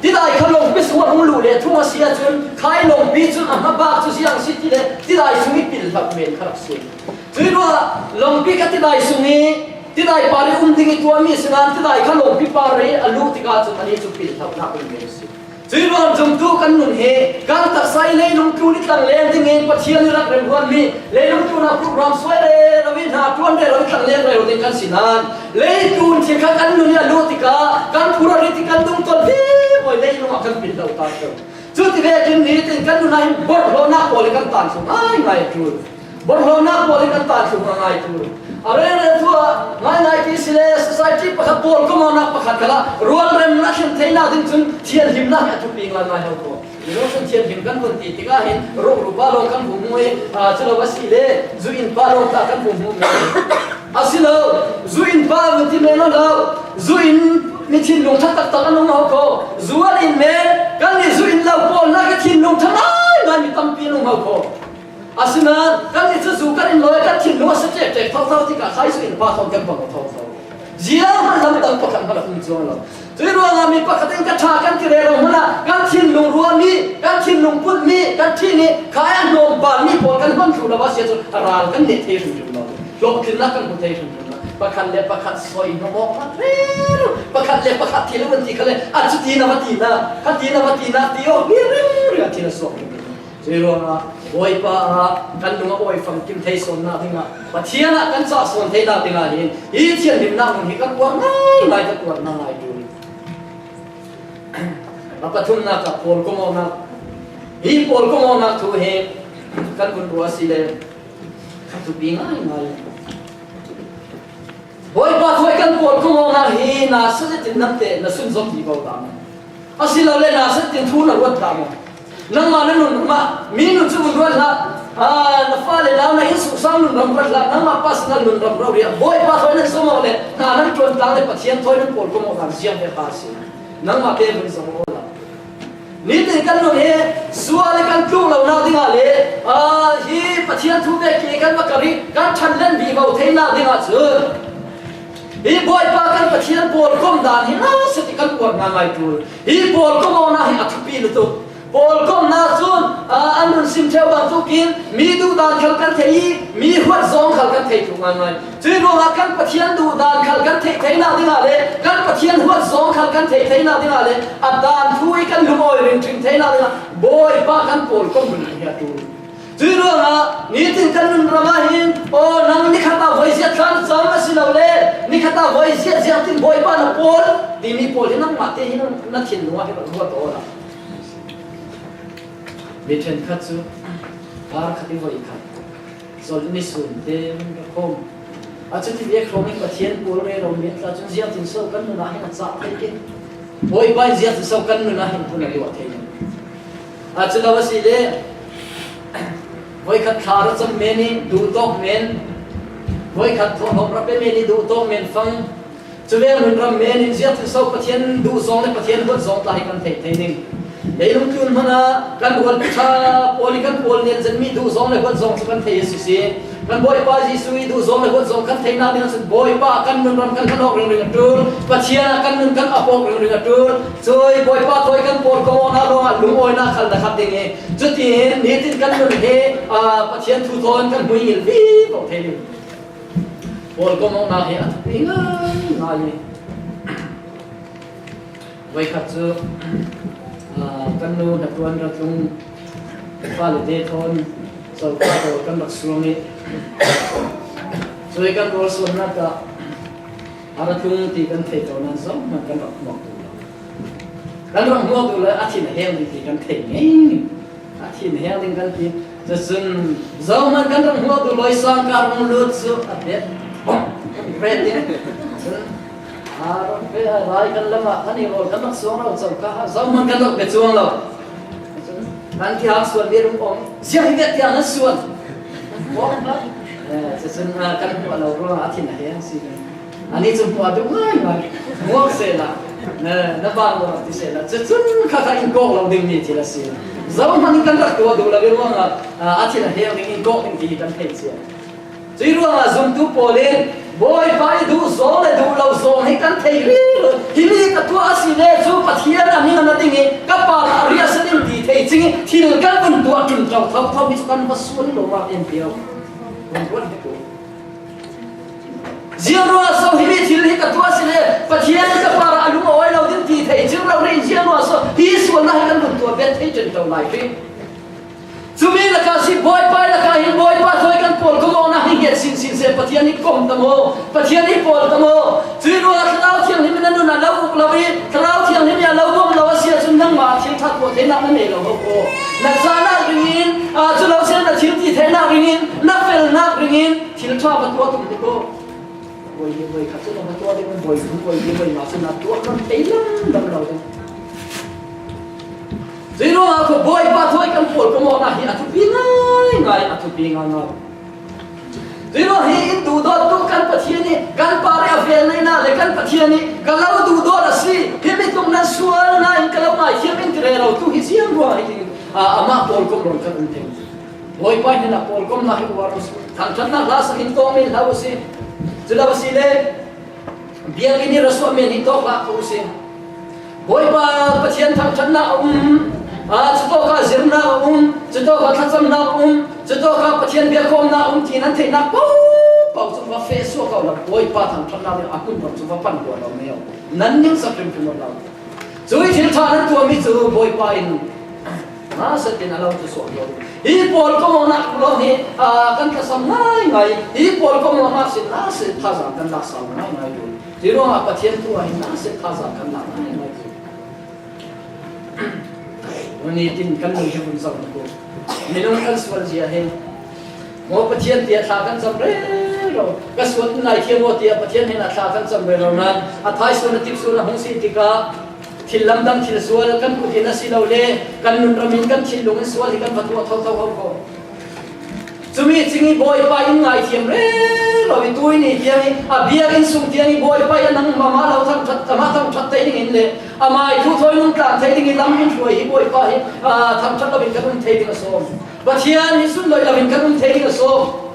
tidai kha lawngpi sungah hung luh le thung a si ahcun khai lawngpi cun a hmabak cu ziang si ti le tidai sung i pil hlauh men kha rak si. Cuih ruangah lawngpi kha tidai sung i tidai par hi um ding i tuah mi a sinain tidai kha lawngpi par hi a luh tikah cun anih cu pil hlauhnak um men a si. Cuih ruang zumtu kan nun hi kan taksa i leilung tlun i tlangleng ding in Pathian i rak remhuanmi leilung tlunah program suai rero i hna ṭuan rero i tlangleng rero ding kan si nain leitlun thil kha kan nun i a luh tikah kan phurh a rit i kan dungton vivo i leilung ah kan pil lo ta ko. Cuti vekin nitin kan nun ah hin borhhlawhnak pawl i kan tan thlu ngaingai a ṭul. Borhhlawhnak pawl in kan tan thlu ngaingai tu. A rere tu ah ngaingai ti si le society pakhat pawl kawmawknak pakhat khalah rualrem a thlen theinak ding cun thianhlimnak hi a thupi ngaingai ho ko. Mino cun thianhlim kan hun ti tikah hin ruhru pa lawng kan hmu hmu i, aa, cu lo a si le zu in pa lawng ta kan hmu hmu. A si lo, zu in pa vun ti men lo, zu in mi thinlung ṭha taktak an um ho ko. Zu an in men kan nih zu in lo pawl nak i thinlung ṭha ngaingai mi tampi an um ho ko. Asinain kan nih cu zu kan in lo i kan thinlung a si ṭekṭek thotho tikah khai zu in pa thawn kan bang thotho. Zianghman lam dang pakhat hmanh a um cuang lo. Cuih ruangah mi pakhat in ka ṭha kan ti rero hmanh ah kan thinlung ruahmi, kan thinlung putmi, kan ṭhihni khai a hnawm banmi pawl kan hman thlu lo a si ahcun a ral kan neh thei hrimhrim lo. Hlawhtlinnak kan hmu thei hrimhrim lo. Pakhat le pakhat soi hnawm awk hmanh rero, pakhat le pakhat thil a vun ti kha le a cuti na va ti na, kha ti na va ti na ti awk hmanh rero a thil a suak hrimhrim lo. Cuih ruangah Bawipa ah kan lung a awi famkim thei sawnnak dingah, Pathian ah kan cah sawn theinak dingah hin hi thianhlimnak hmun hi kan uar ngaingai, kan uar ngaingai tu. A pathumnak ah pawl kawmawknak, hi pawl kawmawknak thu hi kan vun ruah a si le kha thupi ngaingai. Bawipa thawi kan pawl kawmawknak hi na sa zetin nan teh na sunzawm ti ko ta maw? Asilole na sa zetin thu na ruat ta maw? Nangmah na nunram ah mi nun cu vun ruat hlah. Aa, na fale nau na innsungsang nunram ruat hlah. Nangmah personal nunram rori ah Bawipa thawi nan zom awk le hna nan ṭuan tlang le Pathian thawi nan pawl kawmawknak ziang he kha a si. Nangmah te vun zom awk la. Nitin kan nun hi sual i kan tluk lonak dingah le, aa, hi Pathian thu ve ke kan va kar i kan ṭhanlen vivo theinak dingah cun hi Bawipa kan Pathian pawlkom dan hi hna seh ti kan uar ngaingai ṭul. Hi pawlkom awknak hi a thupi lutuk. Pawlkomnak cun, aa, an nun sim ṭheu bantukin mi duhdan khal kan thei i mi huat zong khal kan thei tuk ngaingai. Cuih ruangah kan Pathian duhdan khal kan theih theinak dingah le kan Pathian huat zong khal kan theih theinak dingah le a dan thu i kan lungawi ringring theinak dingah Bawipa kan pawlkom hmun hi a ṭul. Cuih ruangah nitin kan nunram ah hin, aw, nang nikhat ah voi ziat thla na cam a si lo le nikhat ah voi ziat ziangtin Bawipa na pawl timi pawl hi nangmah te hi na thinlung ah hi rak ruat awla. Mi ṭhenkhat cu ar khat i voi khat. Zol ni sun te in ka khawm. A cuti ve khawm in Pathian pawl rero men tla cun ziangtin so kan nun ah hin a cah thei ke. Bawipa in ziangtin so kan nun ah hin phun a luah thei. A cu lo a si le voikhat thla ra cam men i duhtawk men, voikhat thawhlawm ra pe men i duhtawk men fang. Cu veng nunram men in ziangtin so Pathian duh zong le Pathian huat zong tla hi kan theih thei ding. Leilung tlun hmanh ah kan rualpi ṭha pawl i kan pawl nen zetmi duh zong le huat zong cu kan thei a si si. Kan Bawipa Jesuh i duh zong le huat zong kan theihnak ding ahcun Bawipa ah kan nunram kan hlan awk ringring a ṭul. Pathian ah kan nun kan ap awk ringring a ṭul. Cui Bawipa thawi kan pawl kawmawknak lawngah lungawinak khal na khat ding i cutin nitin kan nun hi, aa, Pathian thu thawn kan hmuingil vivo thei ding. Pawl kawmawknak hi a thupi ngaingai i voikhat cu, aa, kan nu hnaṭuan ra tlung fale te thawn coka pawl kan rak suang i cui kan rawl suannak ah a ra tlung ti kan thei ko nain zohman kan rak hmuak duh lo. Kan rak hmuak duh lo, a thin a heng ding ti kan thei ngei. A thin heng ding kan ti. Cucun zohman kan rak hmuak duh lo i sangka rung lut cu a bet. Bawm! Kan bet ding. Cun a rak bet a rai kan lam ah kan i rawl kan rak suang lo, coka zohman kan rak bet cuang lo. Cun kan ti hang suan ve rung om. Ziang hi bet tiang nan suan. Bawm! Eh, cucun, ah, kan hmuah lo ruangah a thin a heng si. Anih cu hmuah duh ngaingai. Hmuak sehla. Na, na bang lo ti se la, cucun kha kha in kawk lo ding mi thil a si. Zohman kan rak tuah duh lo i ruangah, a, a thil a hel ding in kawk ding ti kan thei cia. Cui ruangah zumtu pawl in, Bawipa i duh zaw le duh lo zaw hi kan thei rih lo. Hi mi ka tuah a si le cu Pathian a ning a na ding i ka par a riahsia ding ti thei cing i thil kan vun tuah ṭun ṭo tho tho hi cu kan va sual lo ah en pio. Vun tuah hi ko. Ziang ruangah so hi mi thil hi ka tuah a si le Pathian ka par a lung a awi lo ding ti thei cing lo rih ziang ruangah so hi sualnak hi kan vun tuah bet thei ṭin ṭo lai rih. Cumi lakah si Bawipa lakah hin Bawipa thawi kan pawlkomawknak hi ngiat sinsin se Pathian hi kom ta maw? Pathian hi pawl ta maw? Cui ruangah Thlarau Thianghlim in a nun a lo uk lo i Thlarau Thianghlim i a lo bawm lo a si ahcun nangmah thil ṭha tuah theinak na nei lo ho ko. Na cahnak ringin, aa, cu lo si na thil ti theinak ringin, na felnak ringin thil ṭha va tuah tum ti ko. Voi hi voi khat cu na va tuah ding, voi thum voi hi voi nga cu na tuah hmanh thei lam lam lo ding. Cui ruangah kho Bawipa thawi kan pawlkomawknak hi a thupi ngaingai, a thupi ngaingai. Cui ruang hi in duhdawttu kan Pathian i kan par i a velnaihnak le kan Pathian i ka lo duhdawt a si, hi mi tluk nan sual nain ka lo ngaithiam in ti rero tu hi ziang ruang hi ding, ah, amah pawlkomh ruang kan um ding. Bawipa hnenah pawlkomhnak hi uar u si. Thangṭhatnak hla sak in tawng men hlah u si. Cu lo a si le, biakinn i ra suah men hi tawk hlah ko u si. Bawipa Pathian thangṭhatnak a um, aa, cutawkah zirnak a um, cutawkah thlacamnak a um, cutawkah Pathian biakhawmnak a um ti nan theihnak paoh paoh cu va feh suak ko lo. Bawipa thangṭhatnak le a kun ram cu va pan ko lo, nan ningzak hrimhrim lo. Cui thil ṭha nan tuahmi cu Bawipa in hmasa tin a lo tusuak lo. Hi pawlkomawknak lawng hi, aa, kan tlasam ngaingai. Hi pawlkomawknak sin hmasa thazaang kan laksau ngaingai lo. Hi ruangah Pathian thu ah hin hmasa thazaang kan lak ngaingai lo. Nitin kan nun hi hun zong ko. Minung kan sual zia hi. Maw Pathian tiah thla kan cam rero. Ka sual in lai thiam maw tiah Pathian hnenah thla kan cam rero nan a thaisuan a tipsuan a hung si tikah thil lamdang thil sual kan kut in a si lo le kan nunram in kan thinlung in sual hi kan va tuah thotho ho ko. Cumi cing i Bawipa in ngaithiam rero i tui ni tiang i a biakinn sung tiang i Bawipa i a nangmah lo thangṭhat, amah thangṭhat thei ding in le amai thu thawi nung tlang thei ding i lam in hruai hi Bawipa hi, aa, thangṭhat lo in kan um thei ding a sawm. Pathian hi sunloih lo in kan um thei ding a sawm.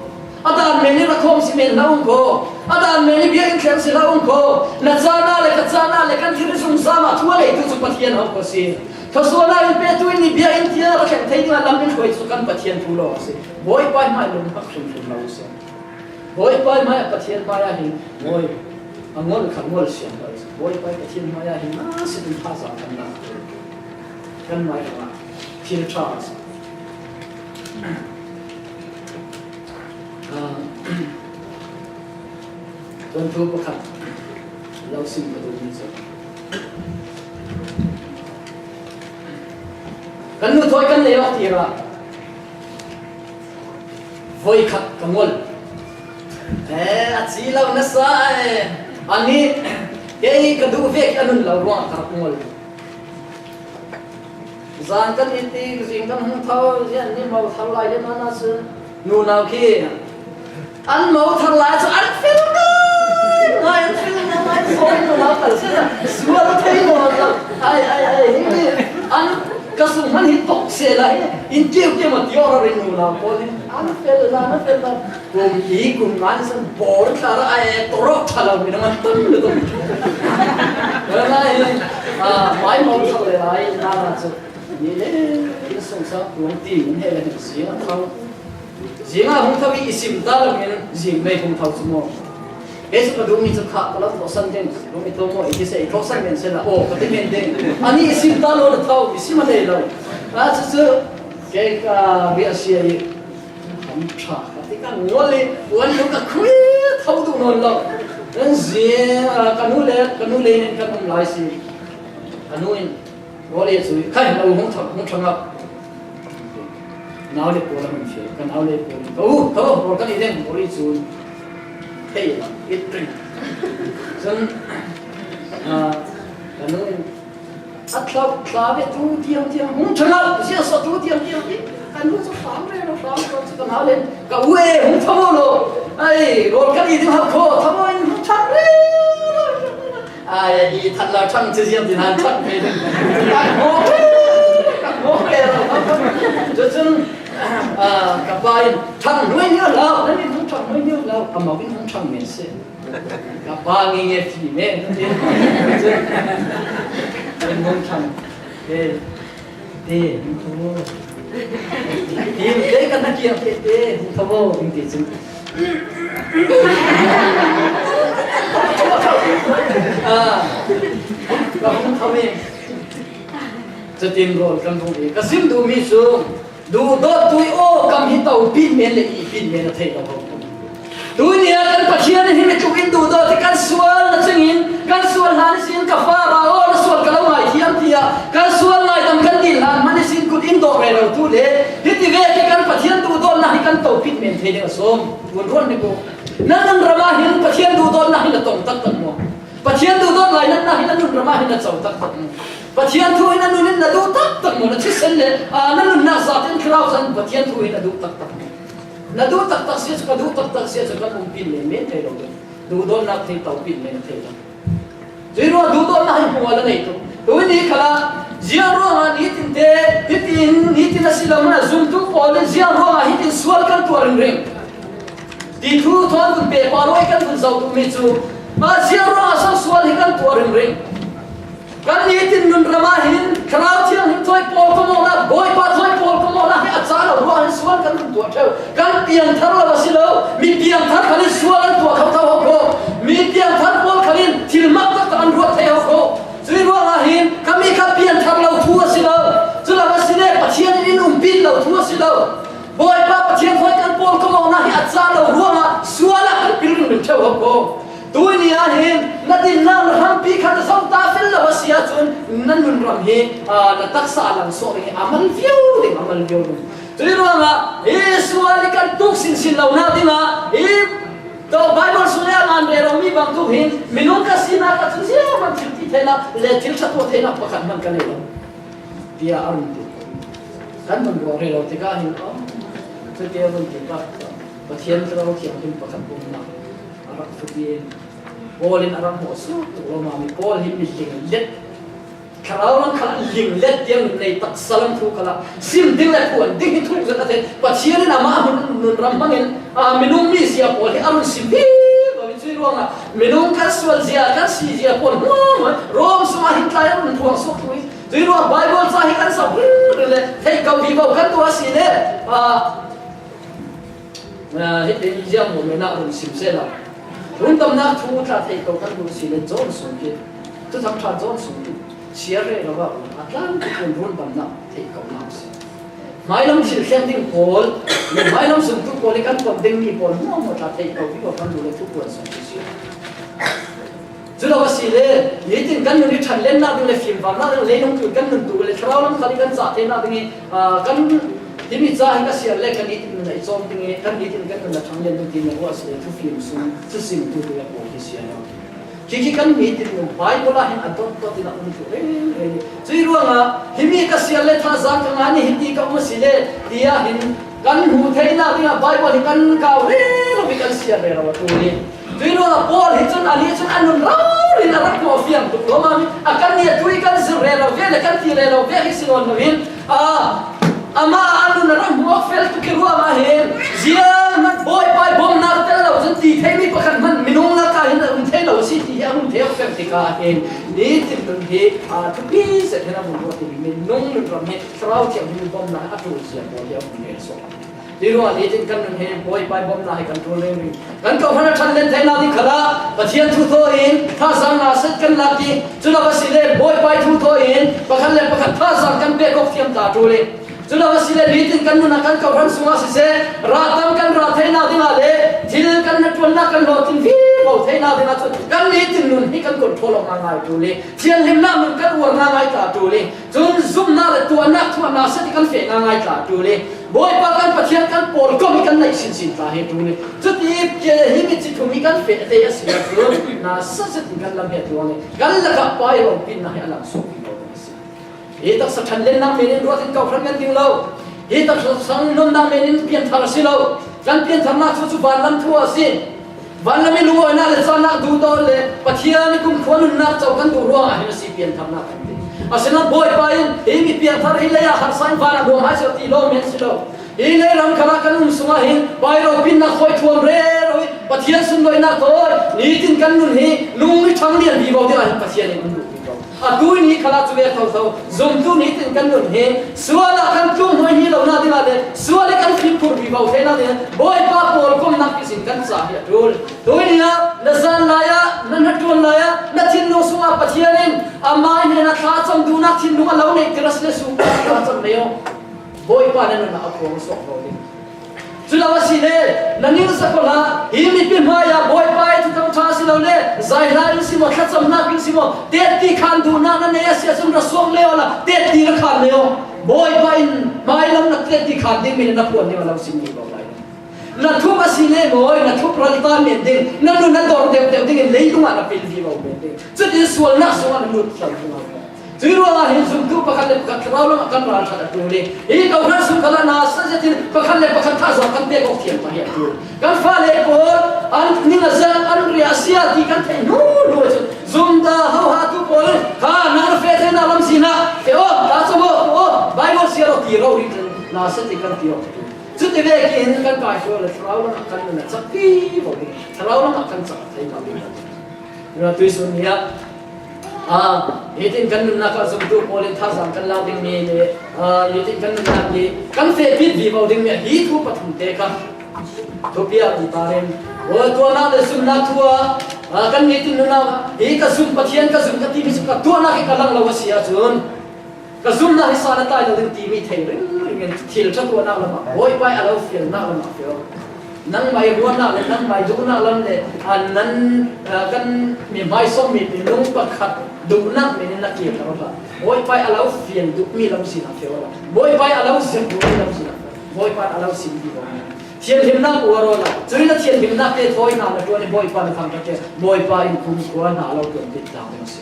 A dan men i rakhawm si men hlah ung ko. A dan men i biakinn thleng si hlah ung ko. Na cahnak le ka cahnak le kan thil i zungzam ah thu a ngeitu cu Pathian a um ko si. Thluasuahnak in petu in i biakinn tiang a ra thleng thei ding a lam in hruai cu kan Pathian thu lawng a si. Bawipa hmai lung hak hrimhrim lo a si. Bawipa hmai ah Pathian hmai ah hin mawi a ngol kha ngol siang lo a si. Bawipa Pathian hmai ah hin na si in thazaang kan lak. Kan hmai ah thil ṭha a si. Ah, tuan thu pakhat lo sim ka duhmi cu kan nu thawi kan nei awk tirah voi khat ka ngol. Eh, a ci lo nasa eh. Ani, kei ka duh vek a nun lo ruangah ka rak ngol. Zan kan i tik, zing kan hung tho, zian ni mo thar lai le nana cu nunau khi an mo thar lai cu an fel ngai ngai, an fel ngai ngai, so nunau tal si sual thei mo lo. Ai, ai, ai, hi mi an ka sung hman hi tok se lai, in kiu kiu ma ti awk rin nunau pawl hi an fel la, an fel la. Kum hi kum ngan san bawr thla ra ai torok thla lo mi na man tam le tom. Wala ai, ah, mai mau thla le ai na na chu. Ni le in sung sa kuang ti min he le zing a thau. Zing a hung thau i sim ta lo min zing mei hung thau chu mo. Ke su ka du mi chu kha ka lo thawsan den. Lu mi to mo i ti se i thawsan den se la. O ka ti men den. Ani i sim ta lo na thau i sim a nei lo. A chu chu ke ka bia sia i. Kan ṭha ka ti kan ngol i puan lu ka khui tho duh nawn lo. Kan zia, ka nu le, ka nu le nen kan um lai si. Ka nu in rawl i cu khai lo hung ṭha, hung ṭha ngap. Nau le pawl a hung fial, ka nau le pawl in ka u, ka u, rawl kan i deng, rawl i cu thei lo, i ṭing. Cun, ah, ka nu in A thlau, thla ve tu tiang tiang, hung ṭha lo, ziah so tu tiang tiang, kan nu cu hram rero, hram rero, cu kan hau len, ka u e, hung ṭha lo. Ai, rawl kan i ding hau kho, ṭha lo in hung ṭha rero. A, Ai, i that lo thang ci ziam tin han thang thei ding. Ka hmuh thei, ka hmuh thei lo. Cucun, ah, ka pa in, "Thang hnuai ni lo, nan in hong thang hnuai ni lo, amau in hong thang men si." Ka pa ngi nge fi men. Cun, in hong thang. Eh. Te, hong tho. Te, te kan na kiang te, te, hong tho, hong ti cun. Ah, ka hong tho i. Cutin rawl kan hong i. Ka sim duhmi cu, duhdawttu i aw kam hi to, pin men le i pin men a thei lo ho. Tuni ah kan Pathian in hi mi tluk in duhdawt hi kan sual na cingin, kan sual hlan ihsin ka fa ra aw, na sual ka lo ngai thiam tiah kan sual ngaidam kan dil hlan hman ihsin kut in dawh rero tu le hiti vek hi kan Pathian duhdawtnak hi kan topit men thei ding a sawm. Vun ruat ni bu. Nan nunram ah hin Pathian duhdawtnak hi na tong taktak maw? Pathian duhdawt lainatnak hi na nunram ah hin na co taktak maw? Pathian thu hi na nun in na duh taktak maw? Na thisen le, aa, na nunnak zate in thlarau zan Pathian thu hi na duh taktak maw? Na duh taktak si cu, ka duh taktak si cu kan um pin men men thei lo ding. Duhdawtnak thei to pin men thei lo. Cuih ruang duhdawtnak hi hmual a nei tuk. Tuni khalah ziang ruangah nitin te hitin, nitin a si lo hmanah zumtu pawl in ziang ruangah hitin sual kan tuah ringring ti thu thawn vun pehpar aw i kan vun zoh duhmi cu, mah ziang ruangah so sual hi kan tuah ringring. Kan nitin nunram ah hin Thlarau Thianghlim thawi pawl kawmawknak, Bawipa thawi pawl kawmawknak hi a ca lo ruangah hin sual kan vun tuah ṭheu. Kan piangthar lo a si lo, mi piangthar khal in sual an tuah kho kho ko. Mi piangthar pawl khal in thil mak taktak an ruat thei ko. Cuih ruangah hin khami kha piangthar lo thu a si lo. Cu lo a si le Pathian in in umpin lo thu a si lo. Bawipa Pathian thawi kan pawl kawmawknak hi a ca lo ruangah sual ah kan pil ringring ṭheu ko. Tuni ah hin na dinnak na hrampi kha na zong ta fel lo a si ahcun na nunram hi, aa, na taksa a lang sawh ding hi a mal viau ding, a mal viau ding. Cuih ruangah hi sual hi kan tuk sinsin lonak dingah hi Baibal sung i a ngan rero mi bangtuk hin minung ka sinak ah cun zianghman thil ti theinak le thil ṭha tuah theinak pakhat hman ka nei lo, tiah a run ti. Kan vun ruah rero tikah hin, aw, cuti a run ti tak, Pathian Thlarau Thianghlim pakhat umnak a rak thupi in Paul in a rak hmuh suk tuk lo, mah mi Paul hi mi linglet, thlarau lam khalah linglet tiang nei taksa lam thu khalah sim ding le phuan ding hi thuk zet a thei. Pathian in amah hun nunram hmangin, aa, minung mi zia pawl hi a run sim vivo i cuih ruangah minung kan sual zia, kan si zia pawl hmuahhmuah Rom sungah hin tlai a run phuang suk thu hi. Cuih ruangah Baibal ca hi kan zoh ringring le theih ko vivo kan tuah a si le, aa, Aa, hiti ziang maw men ah run sim sehla. Rundamnak thu tla theih ko kan duh si le John sungkip, Thuthang ṭha John sungkip siar rero ah a tlamtling rundamnak theih ko nak si. Hmailam thil thleng ding pawl, hmailam zumtu pawl i kan pom dingmi pawl hmuahhmuah tla theih ko vivo kan duh le thupuan sungkip si. Cu lo a si le, nitin kan nun i ṭhanlennak ding le fimvannak ding le leilung tlun kan nun tu le thlarau lam khal i kan cah theinak ding i, aa, kan timi ca hi ka siar le kan nitin nun a i cawm ding i kan nitin kan nun a ṭhanlen ding ti na ruah a si le thufim sung cu sim tu tu a pawl hi siar lo. Khi khi kan nitin nun Baibal ah hin a dot dot in a um tu reng reng. Cuih ruangah himi ka siar le thazaang ka ngah ni hiti ka um a si le tiah hin kan hmuh theinak dingah Baibal hi kan kau rero i kan siar rero a ṭul i Cuih ruangah Paul hi cun a nih cun a nun rori in a rak hmuh fiang tuk lawmam in a kan nih a tu i kan zir rero ve le kan ti rero ve hi si nawn loin, aa, amah a nun a rak hmuh awk fel tuk i ruangah hin zianghman Bawipa i bawmhnak tel lo cun ti theimi pakhat hman minung lakah hin a um thei lo a si ti hi a hmuh theih awk fel tikah hin nitin nun hi, aa, thupi zet hin a hmuh ruat i minung nun ram hi Thlarau Thianghlim i bawmhnak a ṭul zia pawl hi a hmuh rel sawh. Hi ruangah nitin kan nun hi Bawipa i bawmhnak hi kan ṭul ringring. Kan kawhhran a ṭhanlen theinak ding khalah Pathian thu thaw in thazaang hna set kan lak i, cu lo a si le Bawipa i thu thaw in pakhat le pakhat thazaang kan pek awk thiam ta ṭul i, cu lo a si le nitin kan nun ah kan kawhhran sungah siseh, rah tam kan rah theinak dingah le thil kan hnaṭuannak kan hlawhtling vivo theinak dingah cun kan nitin nun hi kan control awk ngaingai ṭul i, thianhlimnak nun kan uar ngaingai ta ṭul i, cun zumhnak le tuahnak thu a hna set i kan feh ngaingai ta ṭul i, Bawipa kan Pathian kan pawlkom i kan neih sinsin ta hi ṭul i, cuti hi mi ci thum i kan feh te a si ahcun hna set zet in kan lam hi a tluang i kan lakah Pa i ropitnak hi a lang suak vivo ding a si. Hi taksa ṭhanlennak men in ruat in kawhhran kan ding lo. Hi taksa sang nunnak men in pianthar a si lo. Kan piantharnak cu cu vanlam thu a si. Vanlam i lungawinak le cahnak duhdaw le Pathian i kumkhua nunnak co kan duh ruangah hin a si piangthar nak kan ti. Asinain Bawipa in, "Hi mi piangthar hi leiah harsa in vanah nuam hai seh," ti lo men si lo. Hi lei ram khalah kan um sungah hin, pai ropitnak khawi thuam rero hi, Pathian sunloihnak thawi, nitin kan nun hi, lungri ṭhang lian vivo dingah hin Pathian in kan duh vivo. A tuni khalah cu ve thotho, zumtu nitin kan nun hi, sual ah kan tlung hnuai hi lonak dingah le, sual i kan fimkhur vivo theinak dingah, Bawipa pawlkomnak ihsin kan ca hi a ṭul. Tuni ah na zan lai ah, na hnaṭuan lai ah, na thinlung sungah Pathian in amah hnenah thlacam duhnak thinlung a lo neihtir a si le, suk thlacam nei aw. Bawipa na nunah a phuang suak lo ding. Cu lo a si le, na ningzak aw hlah, hi mipi hmaiah Bawipa i thuthang ṭha a si lo le, zaihla in si maw, thlacamnak in si maw, tetti khan duhnak na nei a si ahcun ra suak le aw la, tetti ra khan le aw. Bawipa in hmailam na tetti khan dingmi na phuan ding a lo sim vivo lai. Na thup a si le maw, na thup ral ta men ding, na nun a dor deuhdeuh dingin leidungah na pil vivo men ding. Cutin sualnak sungah na lut vivo lai. Cuih ruangah hin zumtu pakhat le pakhat thlarau lamah kan ralṭhat a ṭul i, hi kawhhran sung khalah nasa zetin pakhat le pakhat thazaang kan pek awk thiam pah hi a ṭul. Kan fale pawl an ning a zat, an riah a sia ti kan theih hnu hnu ahcun zumtu hohatu pawl in, "Kha, nang na feh theinak lamzin ah feh aw, ta cam aw, tu aw, Baibal siar aw," ti rori cun nasa ti kan ti awk a ṭul. Cuti vekin kan kai pawl le thlarau lamah kan nun a cak vivo ding, thlarau lamah kan cak thei lo ding. Tuih sun ni ah, aa, nitin kan nunnak ah zumtu pawl in thazaang kan lak dingmi le, aa, nitin kan nunnak hi kan fehpit vivo dingmi ah hi thu pathum te kha thupi ah ti ta reng. Tuahnak le zumnak thu ah, aa, kan nitin nunnak ah hi ka zum, Pathian ka zum ka timi cu ka tuahnak hi ka lang lo a si ahcun, ka zumnak hi san a tai lo ding timi thei ringring in thil ṭha tuahnak lamah, Bawipa i a lo fialnak lamah fial. Nangmah i ruahnak le nangmah i duhnak lam le, a, nan, a, kan mi hmaisawm mi minung pakhat duhnak men in na kir lo hlah. Bawipa i a lo fial duhmi lam sinah fial aw la. Bawipa i a lo zirh duhmi lam sinah fial aw la. Bawipa in a lo sim duh lo. Thianhlimnak uar aw la. Cun na thianhlimnak te thawi hna na ṭuan i Bawipa na thangṭhat te, Bawipa in kumkhua hna a lo ṭuan dih tlang ding a si.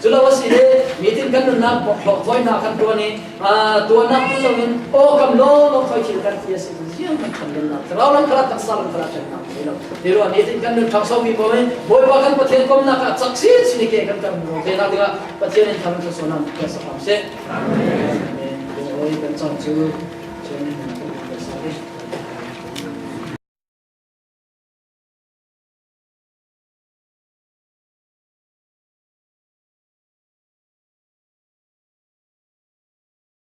Cu lo a si le, nitin kan nunnak bawmh hlawh thawi hna kan ṭuan i, aa, tuahnak tel loin, aw kam lawng lawng thawi thil kan ti a si. Ziang kan khan lennak, thlarau lam khalah taksa lam khalah ṭhannak thei lo. Hi ruah nitin kan nun ṭhangso vivo i, Bawipa kan Pathian komnak ah cak sin sin i ke kan kan vivo theinak dingah Pathian in thangṭhat sualnak kan sak hram seh. Amen. Amen. Kan cang cu.